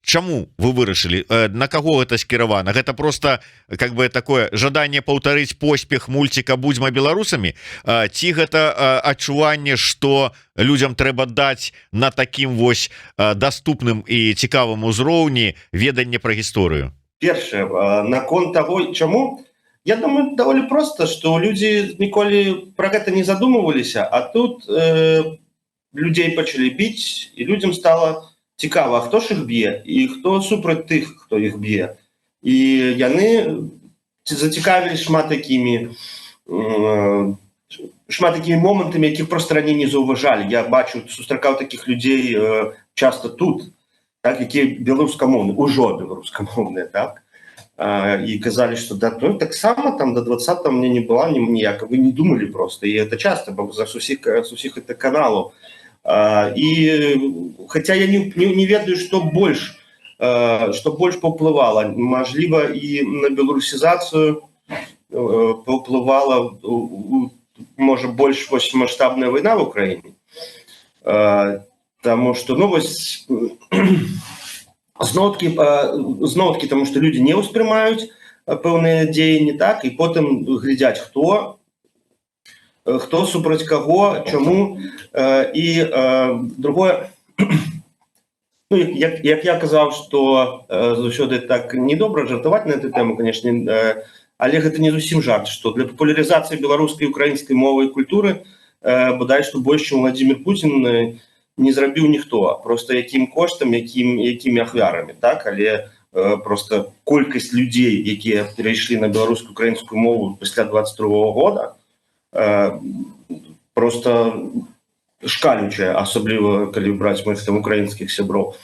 Speaker 2: чаму вы вырашылі, на каго гэта скіравана? Гэта просто как бы такое жаданне паўтарыць поспех мульціка «Будзьма беларусамі» ці гэта адчуванне, что людям трэба даць на такім вось доступным і цікавым узроўні веданне пра гісторыю?
Speaker 1: Першае, наконт таго, чаму. Я думаю, даволі просто, что людзі ніколі про гэта не задумываліся, а тут людзей пачалі біць, і людзям стало цікава, хто ж іх б'е і хто супраць тых, хто іх б'е. І яны зацікавілі шмат такімі момантамі, якіх просто раней не заўважалі. Я бачу, сустракаў таких людзей часто тут, так, якія беларускамоўны, ужо беларускамоўныя, так, і казалі, что да, ну, таксама там до 20 мне не была ні ніяка, вы не думали просто. І это часто, бо за з усіх это каналаў. І хотя я не ведаю, что больш паўплывала, мажліва, і на беларусізацыю паўплывала, можа, больш вось маштабная вайна в Украіне. Таму что, ну, вось зноў-такі тому, что люди не ўспрымаюць пэўныя дзеянні, так, і потым глядзяць, хто супраць каго, чаму. І другое, ну, як я казаў, что заўсёды так недобра жартаваць на эту тэму, конечно, але гэта не зусім жарт, что для папулярызацыі беларускай, украінскай мовы і культуры бадай што больш, чым Владимир Путин, не зрабіў ніхто. Просто якім коштам, якімі ахвярамі, так, але просто колькасць людзей, якія перайшлі на беларускую, украінскую мову пасля 22 года, просто шкалючая, асабліва калі браць моих там украінскіх сяброў.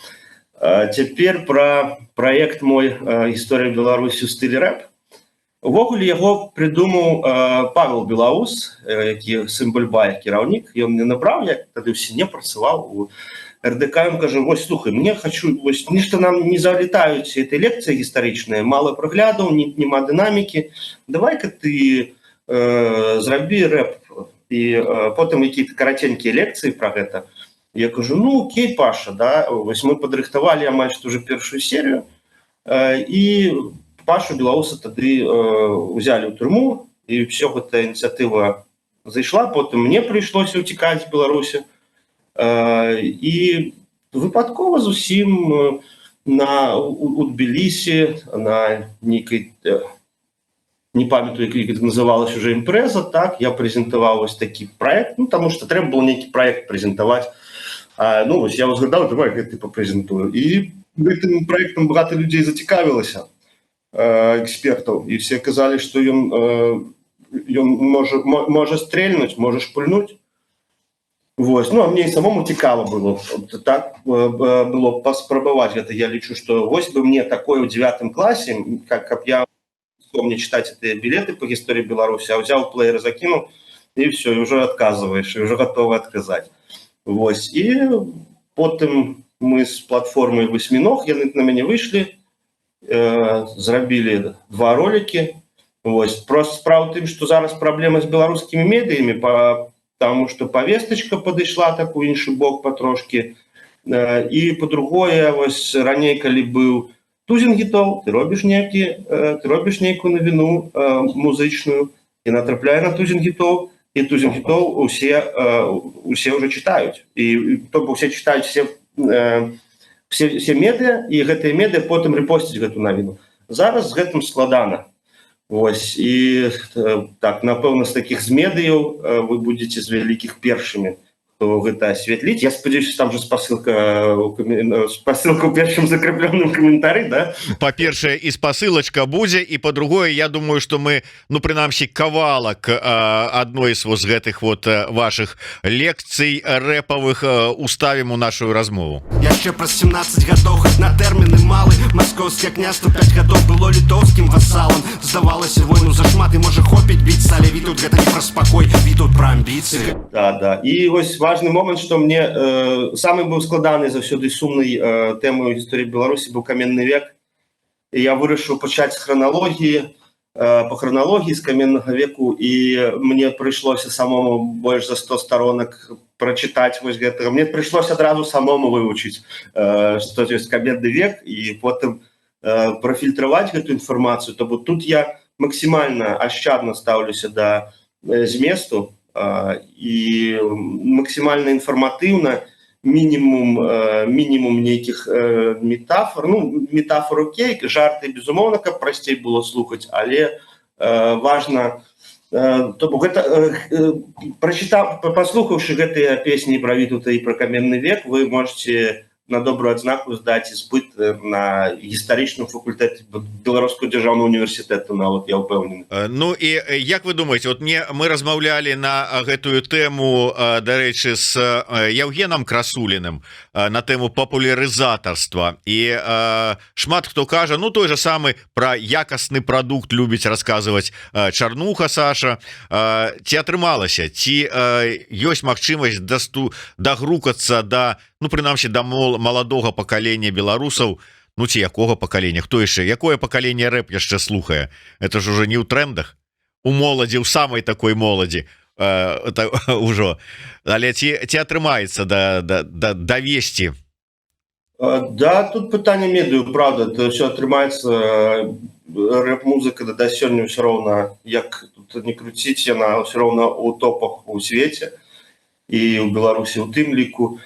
Speaker 1: Цяпер про проект мой «Гісторыя Беларусі ў стылі рэп». Увогуле яго прыдумаў Павел Белаус, які Сымбальбай кіраўнік. Ён мне набраў, як тады ўсе не працаваў у РДК. Ён кажа: «Вось, слухай, мне хочу, вось нешта нам не залетаюць этой лекцыі гістарычныя, мала праглядаў, няма дынамікі, давай-ка ты зрабі рэп і потым якія-то караценькія лекцыі про гэта». Я кажу: «Ну окей, Паша, да». Вось мы падрыхтавалі амаль што уже першую серію, і Пашу Белауса тады узялі ў турму, і все, гэта ініцыятыва зайшла. Потым мне прыйшлося ўцікаць з Беларусі, і выпадкова зусім на у Тбілісі на нейкай, не памятаю, як это называлась уже, імпрэза, так, я прэзентаваў вось такі проект, ну, таму что трэба было нейкі проект прэзентаваць. Ну вось я узгадаў, давай гэты папрэзентую. І гэтым праектам багата людзей зацікавілася, экспертаў, і все казалі, што ён можа стрельнуць, можа шпульнуць. Вось. Ну, а мне і самому цікава было так было паспрабаваць гэта. Я лічу, что вось бы мне такое ў девятым класе, как каб я мне читать эти билеты по гісторыі Беларусі, а взял плеер, закинул, и все, и уже отказываешь, и уже готовы отказать. Вось. І потым мы з платформай «Восьминог», яны на мяне выйшлі, зрабілі два ролики. Вось. Просто справа тым, что зараз праблема з беларускімі медыямі, потому что повесточка падышла так у іншы бок патрошки. І по-другое, вось раней, калі быў тузін гітоў, ты робіш нейкую навіну музычную і натрапляе на тузін гітоў, і тузін гітоў усе уже чытаюць, і то бок усе чытаюць все медыа, і гэтыя медыа потым рэпосціць гэту навіну. Зараз з гэтым складана. Вось, і так, напэўна, з такіх з медыяў вы будете з вялікіх першымі, хто гэта асвятліць. Я спадзяюся, там же спасылка ў першым закрепленным каментары, да?
Speaker 2: Па-першае, і спасылачка будзе, і па-другое, я думаю, что мы, ну, прынамсі кавалак адной з вось гэтых вот ваших лекцый рэпавых уставім у нашу размову.
Speaker 4: Яшчэ праз 17 гадоў, хоць на тэрміны малы, маскоўскае княства 5 гадоў было літоўскім васалам. Здавалася, войну зашмат і можа хопіць біцца, але Вітаўт гэта не пра спакой, Вітаўт пра амбіцыі.
Speaker 1: Да. І вось важный момант, что мне самы быў складаны заўсёды, сумнай тэмай у гісторыі Беларусі быў каменны век. І я вырашыў пачаць з храналогіі, по храналогіі з каменнага веку, і мне прыйшлося самому больш за 100 сторонак прачытаць вось гэтага. Мне прыйшлося адразу самому вывучыць, што ёсць каменны век, і потым профільтраваць гэту інфармацыю. То бок тут я максімальна ашчадна стаўлюся да зместу і максімальна інфарматыўна, мінімум нейкіх метафор. Ну, метафор окей, жарты, безумоўна, каб прасцей было слухаць, але важна, то бок гэта прачытаў, паслухаўшы гэтыя песні пра Вітута і пра каменны век, вы можете на добрую адзнаку здаць іспыт на гістарычным факультэце Беларускага дзяржаўнага універсітэту нават, я ўпэўнены.
Speaker 2: Ну і як вы думаете, вот мне, мы размаўлялі на гэтую тэму, дарэчы, с Яўгенам Красуліным на тэму папулярызатарства, і шмат хто кажа, ну, той же самы про якасны прадукт любіць расказваць Чарнуха Саша. Ці атрымалася, ці ёсць магчымасць дагрукацца да, ну, прынамсі да маладога пакалення беларусаў? Ну, ці якога пакалення, хто яшчэ, якое пакаленне рэп яшчэ слухае? Это ж уже не ў трендах у моладзі, у самой такой моладзі ўжо. Але ці атрымаецца да давесці?
Speaker 1: Да, тут пытанне медыю, правда, то все атрымаецца. Рэп-музыка да сёння ўсё роўна, як тут не круціць, яна ўсё роўна ў топах у свеце і ў Беларусі у тым ліку.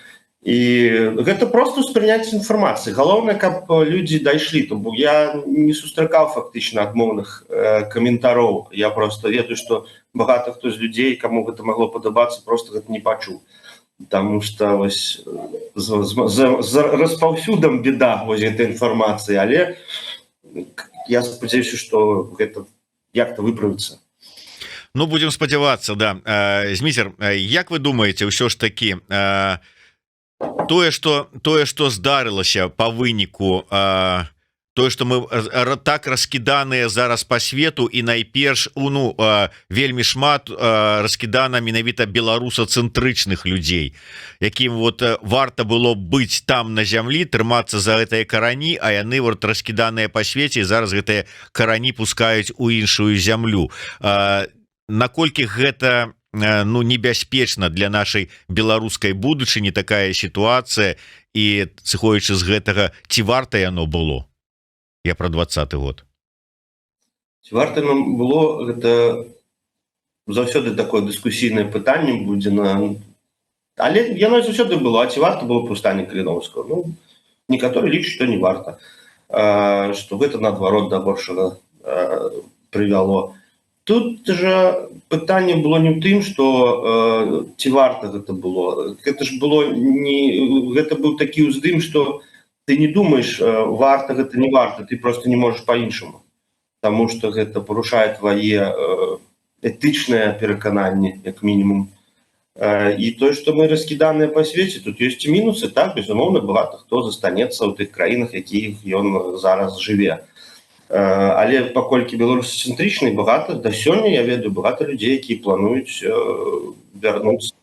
Speaker 1: І гэта просто ўспрыняцце інфармацыі. Галоўнае, каб людзі дайшлі. То бок я не сустракаў фактычна адмоўных каментароў. Я просто ведаю, што багата хто з людзей, каму гэта магло падабацца, просто гэта не пачуў. Таму что вось з распаўсюдам беда вось гэтай інфармацыі, але я спадзяюся, что гэта як-то выправіцца.
Speaker 2: Ну, будем спадзявацца, да. Зміцер, як вы думаете, ўсё ж таки тое, что здарылася по выніку, тое, что мы так раскіданыя зараз по свету, і найперш у, ну, вельмі шмат раскідана менавіта беларусацэнтрычных людзей, якім вот варта было быць там, на зямлі, трымацца за гэтыя карані, а яны вот раскіданыя по свеце, зараз гэтыя карані пускаюць у іншую зямлю, наколькі гэта, ну, небяспечна для нашай беларускай будучыні такая сітуацыя? І сыходзячы з гэтага, ці варта яно было? Я про 20-ы год.
Speaker 1: Ці варта нам было, гэта заўсёды такое дыскусійнае пытанне будзе на, але яно заўсёды было. А ці варта было паўстанне Каліноўскага? Ну, некаторы лічаць, што не варта, што гэта, наадварот, да горшага прывяло. Тут же пытанне было не ў тым, что ці варта гэта было. Гэта ж было не, гэта быў такі ўздым, что ты не думаешь, варта гэта, не варта, ты просто не можешь по-іншаму, потому что гэта парушае твае этычнае перакананне, як мінімум. І тое, что мы раскіданыя па свеце, тут ёсць і мінусы, так, безумоўна, багата хто застанецца ў тых краінах, якіх ён зараз жыве. Але паколькі беларусацэнтрычны, багата, да сёння я ведаю багата людзей, якія плануюць вярнуцца.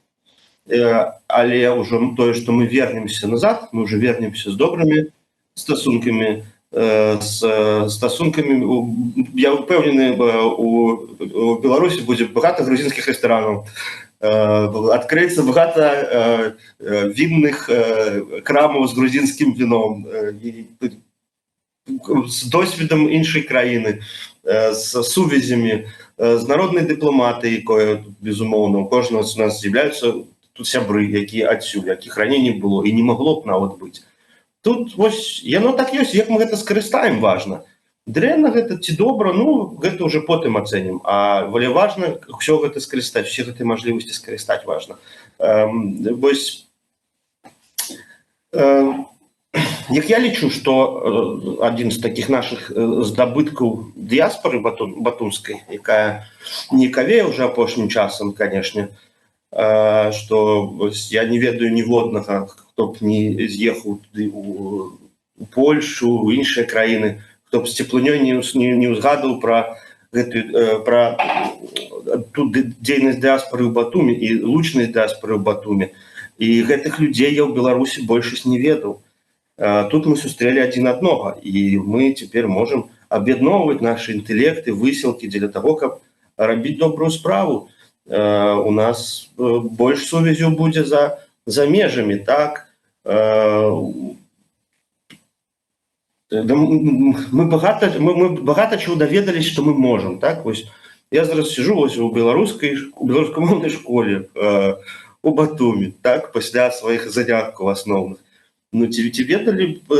Speaker 1: Але ўжо тое, што мы вернемся назад, мы уже вернемся з добрымі стасункамі, з стасункамі. Я ўпэўнены, у Беларусі будзе багата грузінскіх рэстаранаў, адкрыецца багата вінных крамаў з грузінскім віном, і з досведам іншай краіны, з сувязямі, з народнай дыпламатыяй, якое, безумоўна, у кожнага з нас з'яўляюцца тут сябры, якія адсюль, якіх раней не было і не магло б нават быць. Тут вось яно так ёсць, як мы гэта скарыстаем, важна. Дрэнна гэта ці добра, ну, гэта уже потым ацэнім, а вале важна ўсё гэта скарыстаць, все гэты мажлівасці скарыстаць важна. Вось як я лічу, что адзін з таких наших здабыткаў дыяспоры батумскай, якая нікавее уже апошнім часам, конечно, что вось я не ведаю ніводнага, хто б не з'ехаў туды у Польшу, у іншыя краіны, хто б з цеплынёй не ўзгадаў пра гэтую пра тут дзейнасць дыаспоры ў Батуме і лучнасць дыаспоры ў Батуме. І гэтых людзей я ў Беларусі большасць не ведаў. Тут мы сустрэлі адзін аднога, і мы цяпер можам аб'ядноўваць нашы інтэлекты, высілкі дзеля таго, каб рабіць добрую справу. У нас больш сувязяў будзе за межамі, так. Да, мы багата чего даведались, что мы можем, так. Вось я зараз сижу вось у беларускамоўнай школе у Батуме, так, пасля сваіх заняткаў асноўных. Ну, ці ведалі б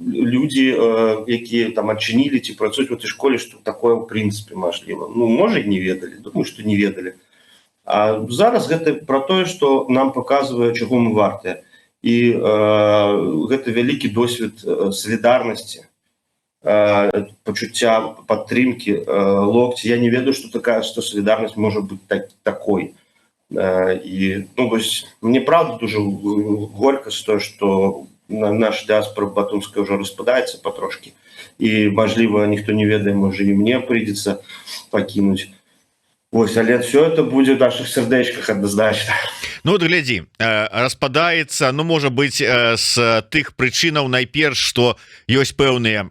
Speaker 1: людзі, якія там адчынілі ці працуюць в этой школе, что такое ў прынцыпе мажліва? Ну, можа, і не ведалі, думаю, что не ведалі. А зараз гэта про тое, что нам показвае, чаго мы вартыя, і гэта вялікі досвед салідарнасці, пачуцця падтрымкі, локці. Я не ведаю, что такая, что салідарнасць можа быць такой. І, ну, вось, мне правда дуже горько з того, что наша дыаспора батумская ўжо распадаецца патрошкі, і, мажліва, ніхто не ведае, можа, і мне прыйдзецца пакінуць. Вось, але все это будзе в наших сардэчках адназначна.
Speaker 2: Ну вот глядзі, распадаецца, ну, можа быть, з тых прычынаў найперш, что ёсць пэўныя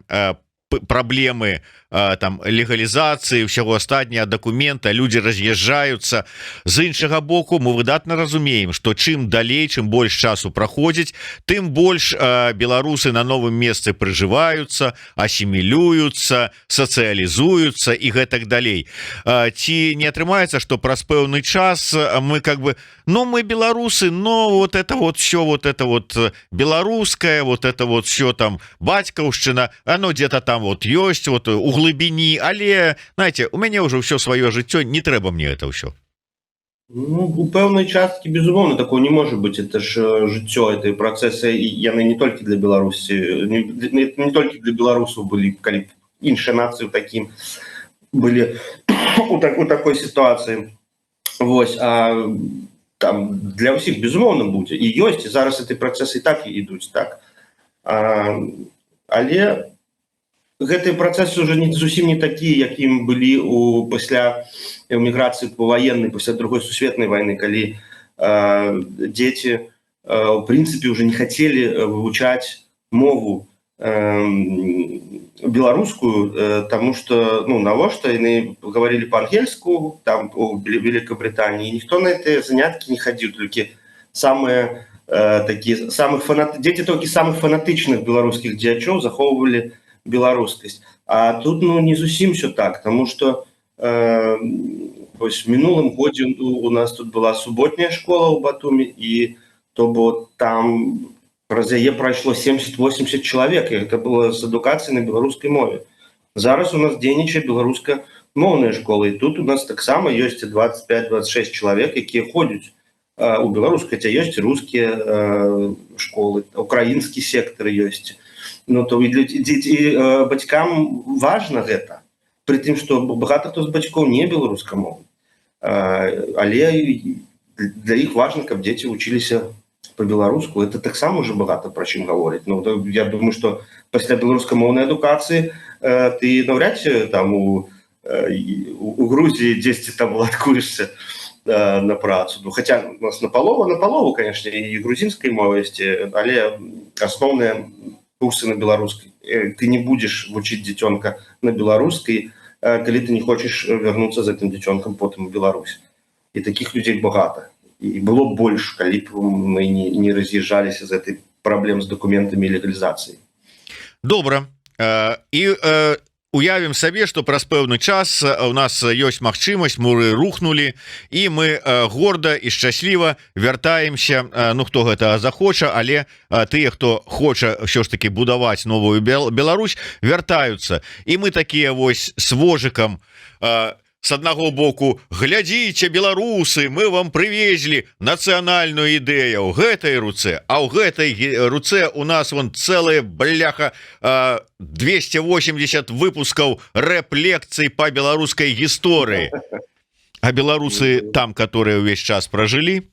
Speaker 2: праблемы там легалізацыі, ўсяго астатняга, дакумента, люди раз'язджаюцца. З іншага боку, мы выдатна разумеем, что чым далей, чым больш часу праходзіць, тым больш беларусы на новым месцы прыжываюцца, асімілююцца, сацыялізуюцца і гэтак далей. Ці не атрымаецца, что праз пэўны час мы как бы, ну, мы беларусы, но вот это вот все, вот это вот беларускае, вот это вот все там, бацькаўшчына, оно где-то там вот ёсць вот у глыбіні, але, знаете, у мяне ўжо ўсё сваё жыццё, не трэба мне это ўсё?
Speaker 1: Ну, у пэўнай часткі, безумоўна, такого не можа быць. Это ж жыццё, это працэсы, і яны не толькі для Беларусі, не толькі для беларусаў былі, калі б іншыя нацыі ў такім былі у такой сітуацыі. Вось, а там для ўсіх, безумоўна, будзе і ёсць, і зараз эти працэсы і так ідуць, так. Але гэтыя працэсы уже не зусім не такія, якім былі у пасля эміграцыі паваеннай, пасля Другой сусветнай войны, калі дзеці у прынцыпе уже не хацелі вывучаць мову беларускую, тому что, ну, навошта, яны говорили по-ангельску там у Великобритании, ніхто на эти заняткі не хадзіў, толькі самыя такія самых фанат дзеці толькі самых фанатычных беларускіх дзеячоў захоўвалі беларускасць. А тут, ну, не зусім все так, тому что вось в мінулым годзе у нас тут была суботняя школа ў Батуме, і то бо там праз яе прайшло 70-80 чалавек, і гэта было з адукацыяй на беларускай мове. Зараз у нас дзейнічае беларуска беларускамоўныя школы. І тут у нас таксама ёсць 25-26 чалавек, якія ходзяць у беларус, хотя ёсць рускія школы, украінскі сектор ёсць. Ну, то і для дзеці, бацькам важна гэта, при тым что багата хто з бацькоў не беларускамоўны, але для іх важна, каб дзеці вучыліся по-беларуску. Это таксама уже багата пра чым гаворыць. Ну, то, я думаю, что пасля беларускамоўнай адукацыі ты наўряд ці там у Грузіі дзесьці там уладкуешься на працу. Ну, хотя у нас на палову, конечно, і грузінскай мовы ёсць, але асноўныя курсы на беларускай. Ты не будешь вучыць дзіцёнка на беларускай, калі ты не хочаш вярнуцца за гэтым дзіцёнкам потым у Беларусь. І таких людзей багата і было больш, калі б мы не раз'язджаліся з этой праблем з дакументамі, легалізацыі.
Speaker 2: Добра. І уявім сабе, что праз пэўны час у нас ёсць магчымасць, муры рухнули, і мы горда і шчасліва вяртаемся. Ну, хто гэта захоча, але тыя, хто хоча ўсё ж таки будаваць новую Беларусь, вяртаюцца, і мы такія вось с вожыкам с аднаго боку: «Глядзіце, беларусы, мы вам привезли нацыянальную ідэю ў гэтай руцэ, а ў гэтай руцэ у нас вон целые, бляха, 280 выпускаў рэп-лекцый по беларускай гісторыі». А беларусы там, которые ўвесь час прожылі,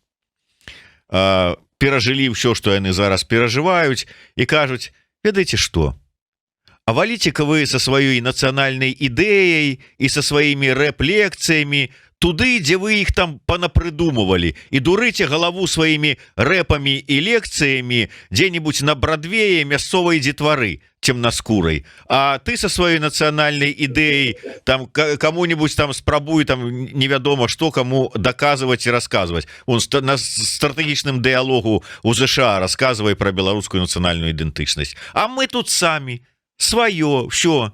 Speaker 2: перажылі ўсё, что яны зараз перажываюць, і кажуць: «Ведаеце что? А валіце-ка вы со сваёй нацыянальнай ідэяй і со сваімі рэп-лекцыямі туды, дзе вы іх там панапрыдумывалі, і дурыце галаву сваімі рэпамі і лекцыямі дзе-нибудь на Брадвее мясцовай дзетвары цемнаскурай. А ты со сваёй нацыянальнай ідэяй там кому-нибудь там спрабуй там невядома что кому доказывать и рассказывать. Он на стратэгічным дыялогу у ЗША рассказывай про беларускую нацыянальную ідэнтычнасць, а мы тут самі сваё все».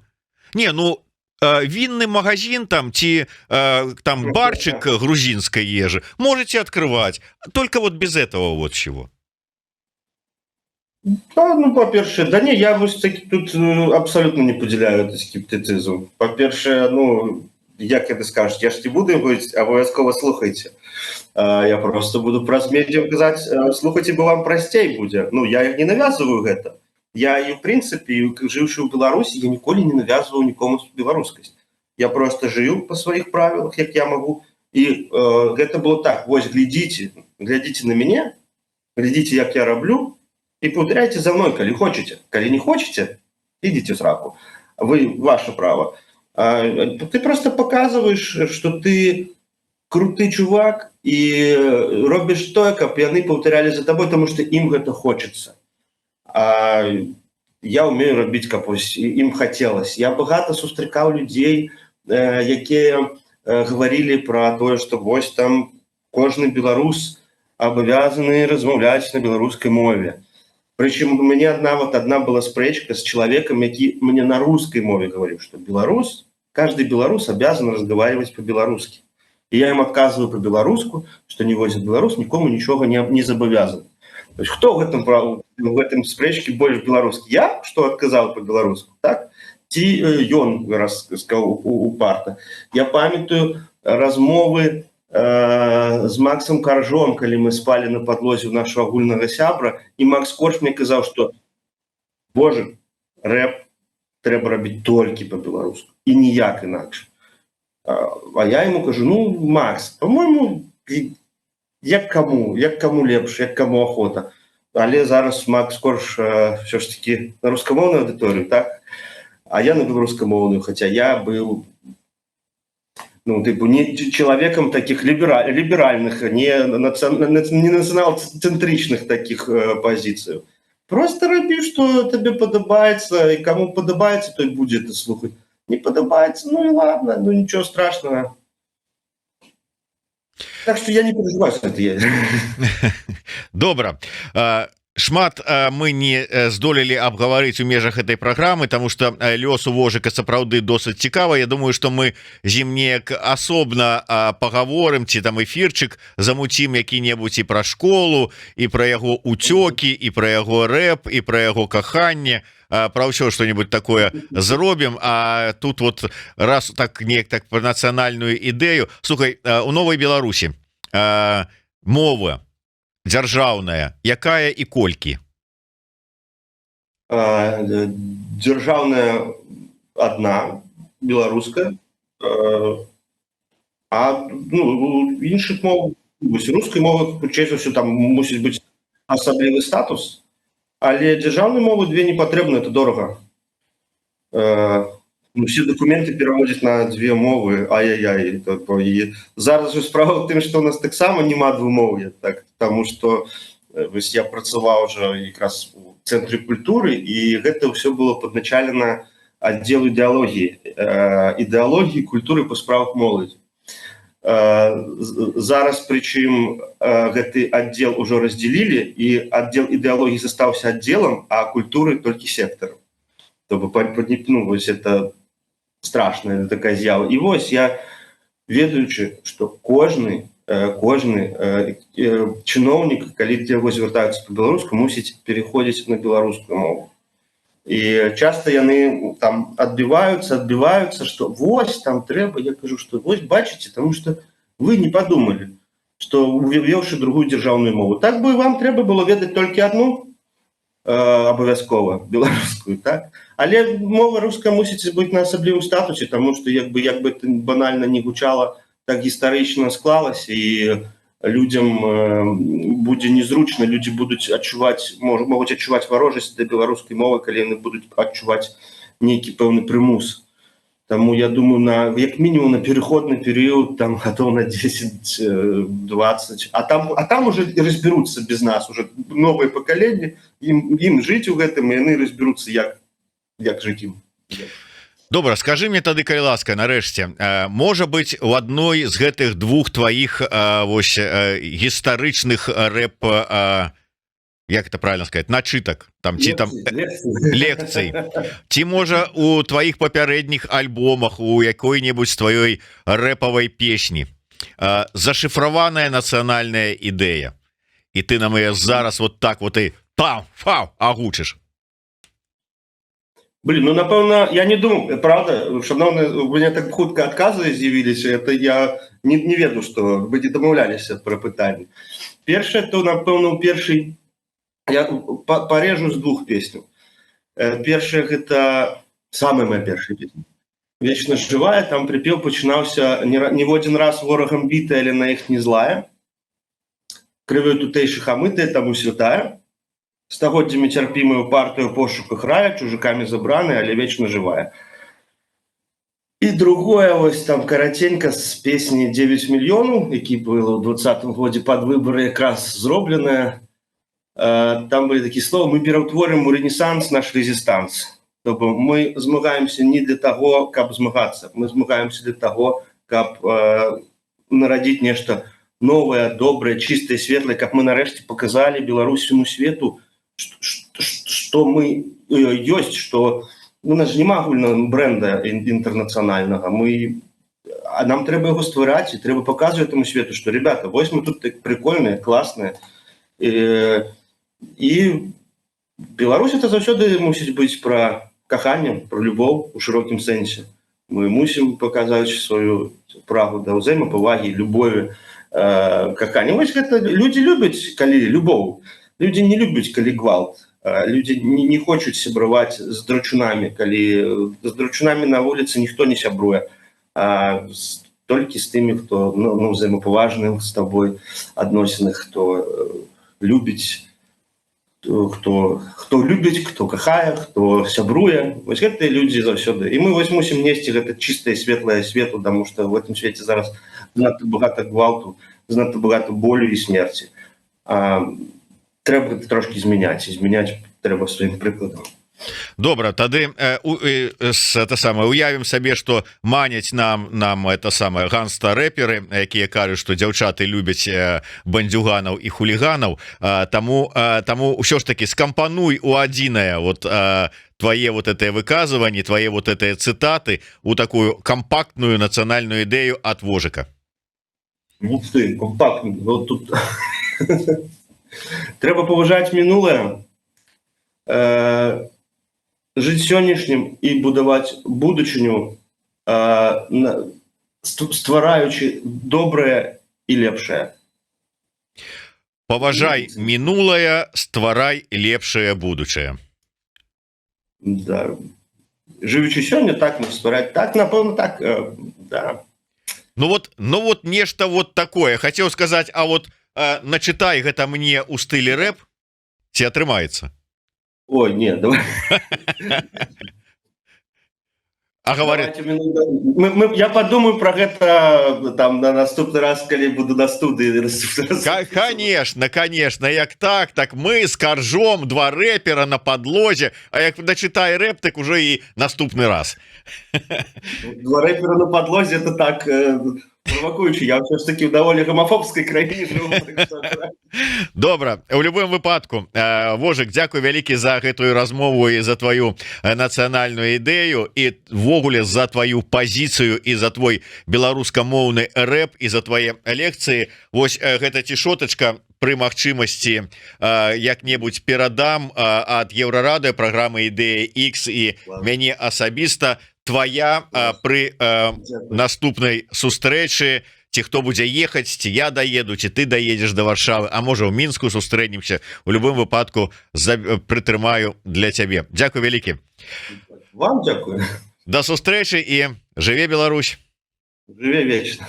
Speaker 2: Не, ну, вінны магазин там ці там барчик грузинской ежы можете открывать, только вот без этого вот чего.
Speaker 1: Да, ну, па-першае, да не, я вось такі тут абсолютно не падзяляю этот скептыцызм. Па-першае, ну, як это скажуць, я ж не буду говорить: «Абавязкова слухайте». Я просто буду праз медіа казаць: «Слухайте, бо вам прасцей будзе». Ну, я не навязываю гэта. Я і в прынцыпе, жыўшы ў Беларусі, я ніколі не навязваў нікому беларускасць. Я просто жыў по сваіх правілах, як я магу. І гэта было так: вось глядзіце, глядзіце на мяне, глядзіце, як я раблю, і паўтаряйте за мной, калі хочаце. Калі не хочаце, ідзіце в сраку. Вы, ваше право. Ты просто показываешь, что ты круты чувак, і робіш тое, каб яны паўтарялі за тобой, тому что ім гэта хочется. А я умею рабіць, каб ось ім хацелось. Я багата сустракаў людзей, якія гаварылі про тое, что вось там кожны беларус абавязаны размаўляць на беларускай мове. Прычым у мяне одна вот одна была спрэчка с человеком, які мне на русской мове говорил, что белорус, каждый белорус обязан разговаривать по-белорусски. И я им отказываю по-белоруску, что ніводзін беларус нікому нічога не забавязан. То есть кто в этом спрэчке больш беларускі? Я, что отказал по-беларуску, так? Ці ён раз сказал упарта. Я памятаю размовы з Максом Каржом, калі мы спалі на падлозе у нашего агульнага сябра, і Макс Корж мне казаў, что, боже, рэп трэба рабіць толькі по-беларуску і ніяк інакш. А я ему кажу: «Ну, Макс, по-моему, як каму лепш, як каму охота». Але зараз Макс Корж все ж таки на рускамоўную аўдыторыю, так, а я на беларускамоўную, хотя я был, ну, тыпу, не человеком таких либеральных, не нацыянал-цэнтрычных таких пазіцыяў. Просто рабі, что табе падабаецца, і кому падабаецца, той будзе это слухаць. Не падабаецца, ну и ладно, ну ничего страшного. Так что я не переживаю за это.
Speaker 2: Добра, шмат мы не здолелі абгаварыць у межах этой праграмы, тому что лёс у Вожыка сапраўды досыць цікава. Я думаю, что мы з ім неяк асобна пагаворым ці там эфирчык замуцім які-небудзь і пра школу, і пра яго уцёкі, і пра яго рэп, і пра яго каханне. пра ўсё что-нибудь такое зробім. А тут вот раз так неяк так про нацыянальную ідэю. Слухай, у новай Беларусі мова дзяржаўная якая і колькі?
Speaker 1: Дзяржаўная одна, беларуская, а, ну, іншых мов, вось, рускай мовы, хутчэй за ўсё, там мусіць быць асаблівы статус, але дзяржаўнай мовы две не патрэбны, это дорага. Ну, все документы пераводзіць на дзве мовы, ай-яй-яй. І зараз же справа ў тым, што у нас таксама няма двумоўя, так, потому что вось я працаваў уже якраз у цэнтры культуры, і гэта ўсё было падначалена аддзелу ідэалогіі культуры па справах моладзі. Зараз, прычым, гэты аддзел ужо раздзялілі, і аддзел ідэалогіі застаўся аддзелам, а культуры толькі сектарам. То бок, ну, вось это страшная такая з'ява. І вось я, ведаючы, што кожны чыноўнік, калі да яго звяртаюцца по-беларуску, мусіць пераходзіць на беларускую мову. І часто яны там адбіваюцца, что вось там трэба. Я кажу, что вось бачыце, тому что вы не подумали, что, увёўшы другую дзяржаўную мову, так бы вам трэба было ведаць толькі одну, абавязкова беларускую, так. Але мова руская мусіць быць на асаблівым статусе, тому что, як бы это банальна не гучала, так гістарычна склалася, і людям будзе незручна, людзі будуць адчуваць, могуць адчуваць варожасць да беларускай мовы, калі яны будуць адчуваць нейкі пэўны прымус. Таму я думаю, на як мінімум на переходны перыяд, там, гадоў на 10, 20, а там уже разберутся без нас, уже новое пакаленне, ім жыць у гэтым, і яны разберутся, як жыць ім.
Speaker 2: Добра, скажи мне тады, калі ласка, нарэшце, можа быть, у адной з гэтых двух тваіх вось гістарычных рэп, як это правильно сказать, начытак там ці там лекцый, ці можа, у тваіх папярэдніх альбомах, у якой-небудзь тваёй рэпавай песні зашифраваная нацыянальная ідэя, і ты нам ее зараз вот так вот і там фау агучыш?
Speaker 1: Блин, ну, напэўна, я не думаю, правда, шаноўны, у меня так хутка адказы з'явіліся, это я не ведаю, что вы не дамаўляліся пра пытанне. Першае, то, напэўна, у першай я парежу з двух песняў. Першая, гэта самая моя першая песня. «Вечна жывая», там припев пачынаўся: «Ніводзін раз ворагам бітая, але на іх не злая. Крывёй тутэйшых амытая, таму святая. Стагоддзямі цярпімая, упартая ў пошуках рая, чужакамі забраная, але вечна жывая». І другое, вось там караценька з песні «9 мільёнаў», які было ў 20-м годзе пад выбары якраз зробленая. Там былі такія словы: «Мы пераўтворым у рэнесанс наш рэзістанс». То бок мы змагаемся не для таго, каб змагацца, мы змагаемся для таго, каб нарадзіць нешта новае, добрае, чыстае, светлае, каб мы нарэшце показалі беларусаму свету, что мы ёсць, что у нас же няма агульнага бренда інтэрнацыянальнага, мы а нам трэба яго ствараць, і трэба показывать этому свету, что, ребята, вось мы тут так прикольные, классные. І Беларусь — это заўсёды мусіць быць пра каханне, пра любоў у шырокім сэнсе. Мы мусім паказаць сваю прагу да ўзаемапавагі, любові, кахання. Вось гэта людзі любяць, калі любоў. Людзі не любяць, калі гвалт. Людзі не хочуць сябраваць з драчунамі, калі з драчунамі на вуліцы ніхто не сябруе, а толькі з тымі, хто ну, узаемапаважных з табой адносінах, хто любіць, хто любіць, хто кахае, хто сябруе. Вось гэтыя людзі заўсёды. І мы вось мусім несці гэта чыстае, светлае свету, таму што в этом свеце зараз занадта багата гвалту, занадта багата болю і смерці. Трэба трошки змяняць, і змяняць трэба сваім прыкладам.
Speaker 2: Добра, тады это самое, уявім сабе, что маняць нам это самое ганста рэперы, якія кажуць, что дзяўчаты любяць бандюганаў і хуліганаў. Таму ўсё ж таки скампануй у адзінае вот твае вот это выказыванне, твае вот это цытаты у такую кампактную нацыянальную ідэю от Вожыка.
Speaker 1: Ух ты, компактно. Вот тут трэба паважаць мінулае. Жыць сённяшнім і будаваць будучыню, ствараючы добрае і лепшае.
Speaker 2: Паважай мінулае, стварай лепшае будучае.
Speaker 1: Да. Жывучы сёння, так, мы ствараць, так, напэўна, так, да.
Speaker 2: Ну вот нешта вот такое хотел сказать. А вот начытай гэта мне у стылі рэп, ці атрымаецца?
Speaker 1: Ой, не, давай.
Speaker 2: А говорит.
Speaker 1: Давайте я подумаю про гэта там на наступны раз, калі буду на студыі. Наступны раз.
Speaker 2: Конечно, як так мы с Каржом, два рэпера на подлозе. А як начытай рэп, так уже і наступны раз.
Speaker 1: Два рэпера на подлозе — это так правакуючы. Я ўсё ж таки в даволі гомафобскай краіне жыву, так что.
Speaker 2: Добра, у любым выпадку, Вожык, дзякуй вялікі за гэтую размову і за твою нацыянальную ідэю, і увогуле за твою пазіцыю, і за твой беларускамоўны рэп, і за твае лекцыі. Вось гэта цішотачка, пры магчымасці як-небудзь перадам ад Еўрарадыё, праграмы «Ідэя X» і мяне асабіста твоя пры наступнай сустрэчы, ці хто будзе ехаць, ці я даеду, ці ты даедзеш до Варшавы, а можа, у Мінску сустрэнемся, у любым выпадку прытрымаю для цябе. Дзякуй вялікі.
Speaker 1: Вам дзякую.
Speaker 2: До сустрэчы, і жыве Беларусь!
Speaker 1: Жыве вечна!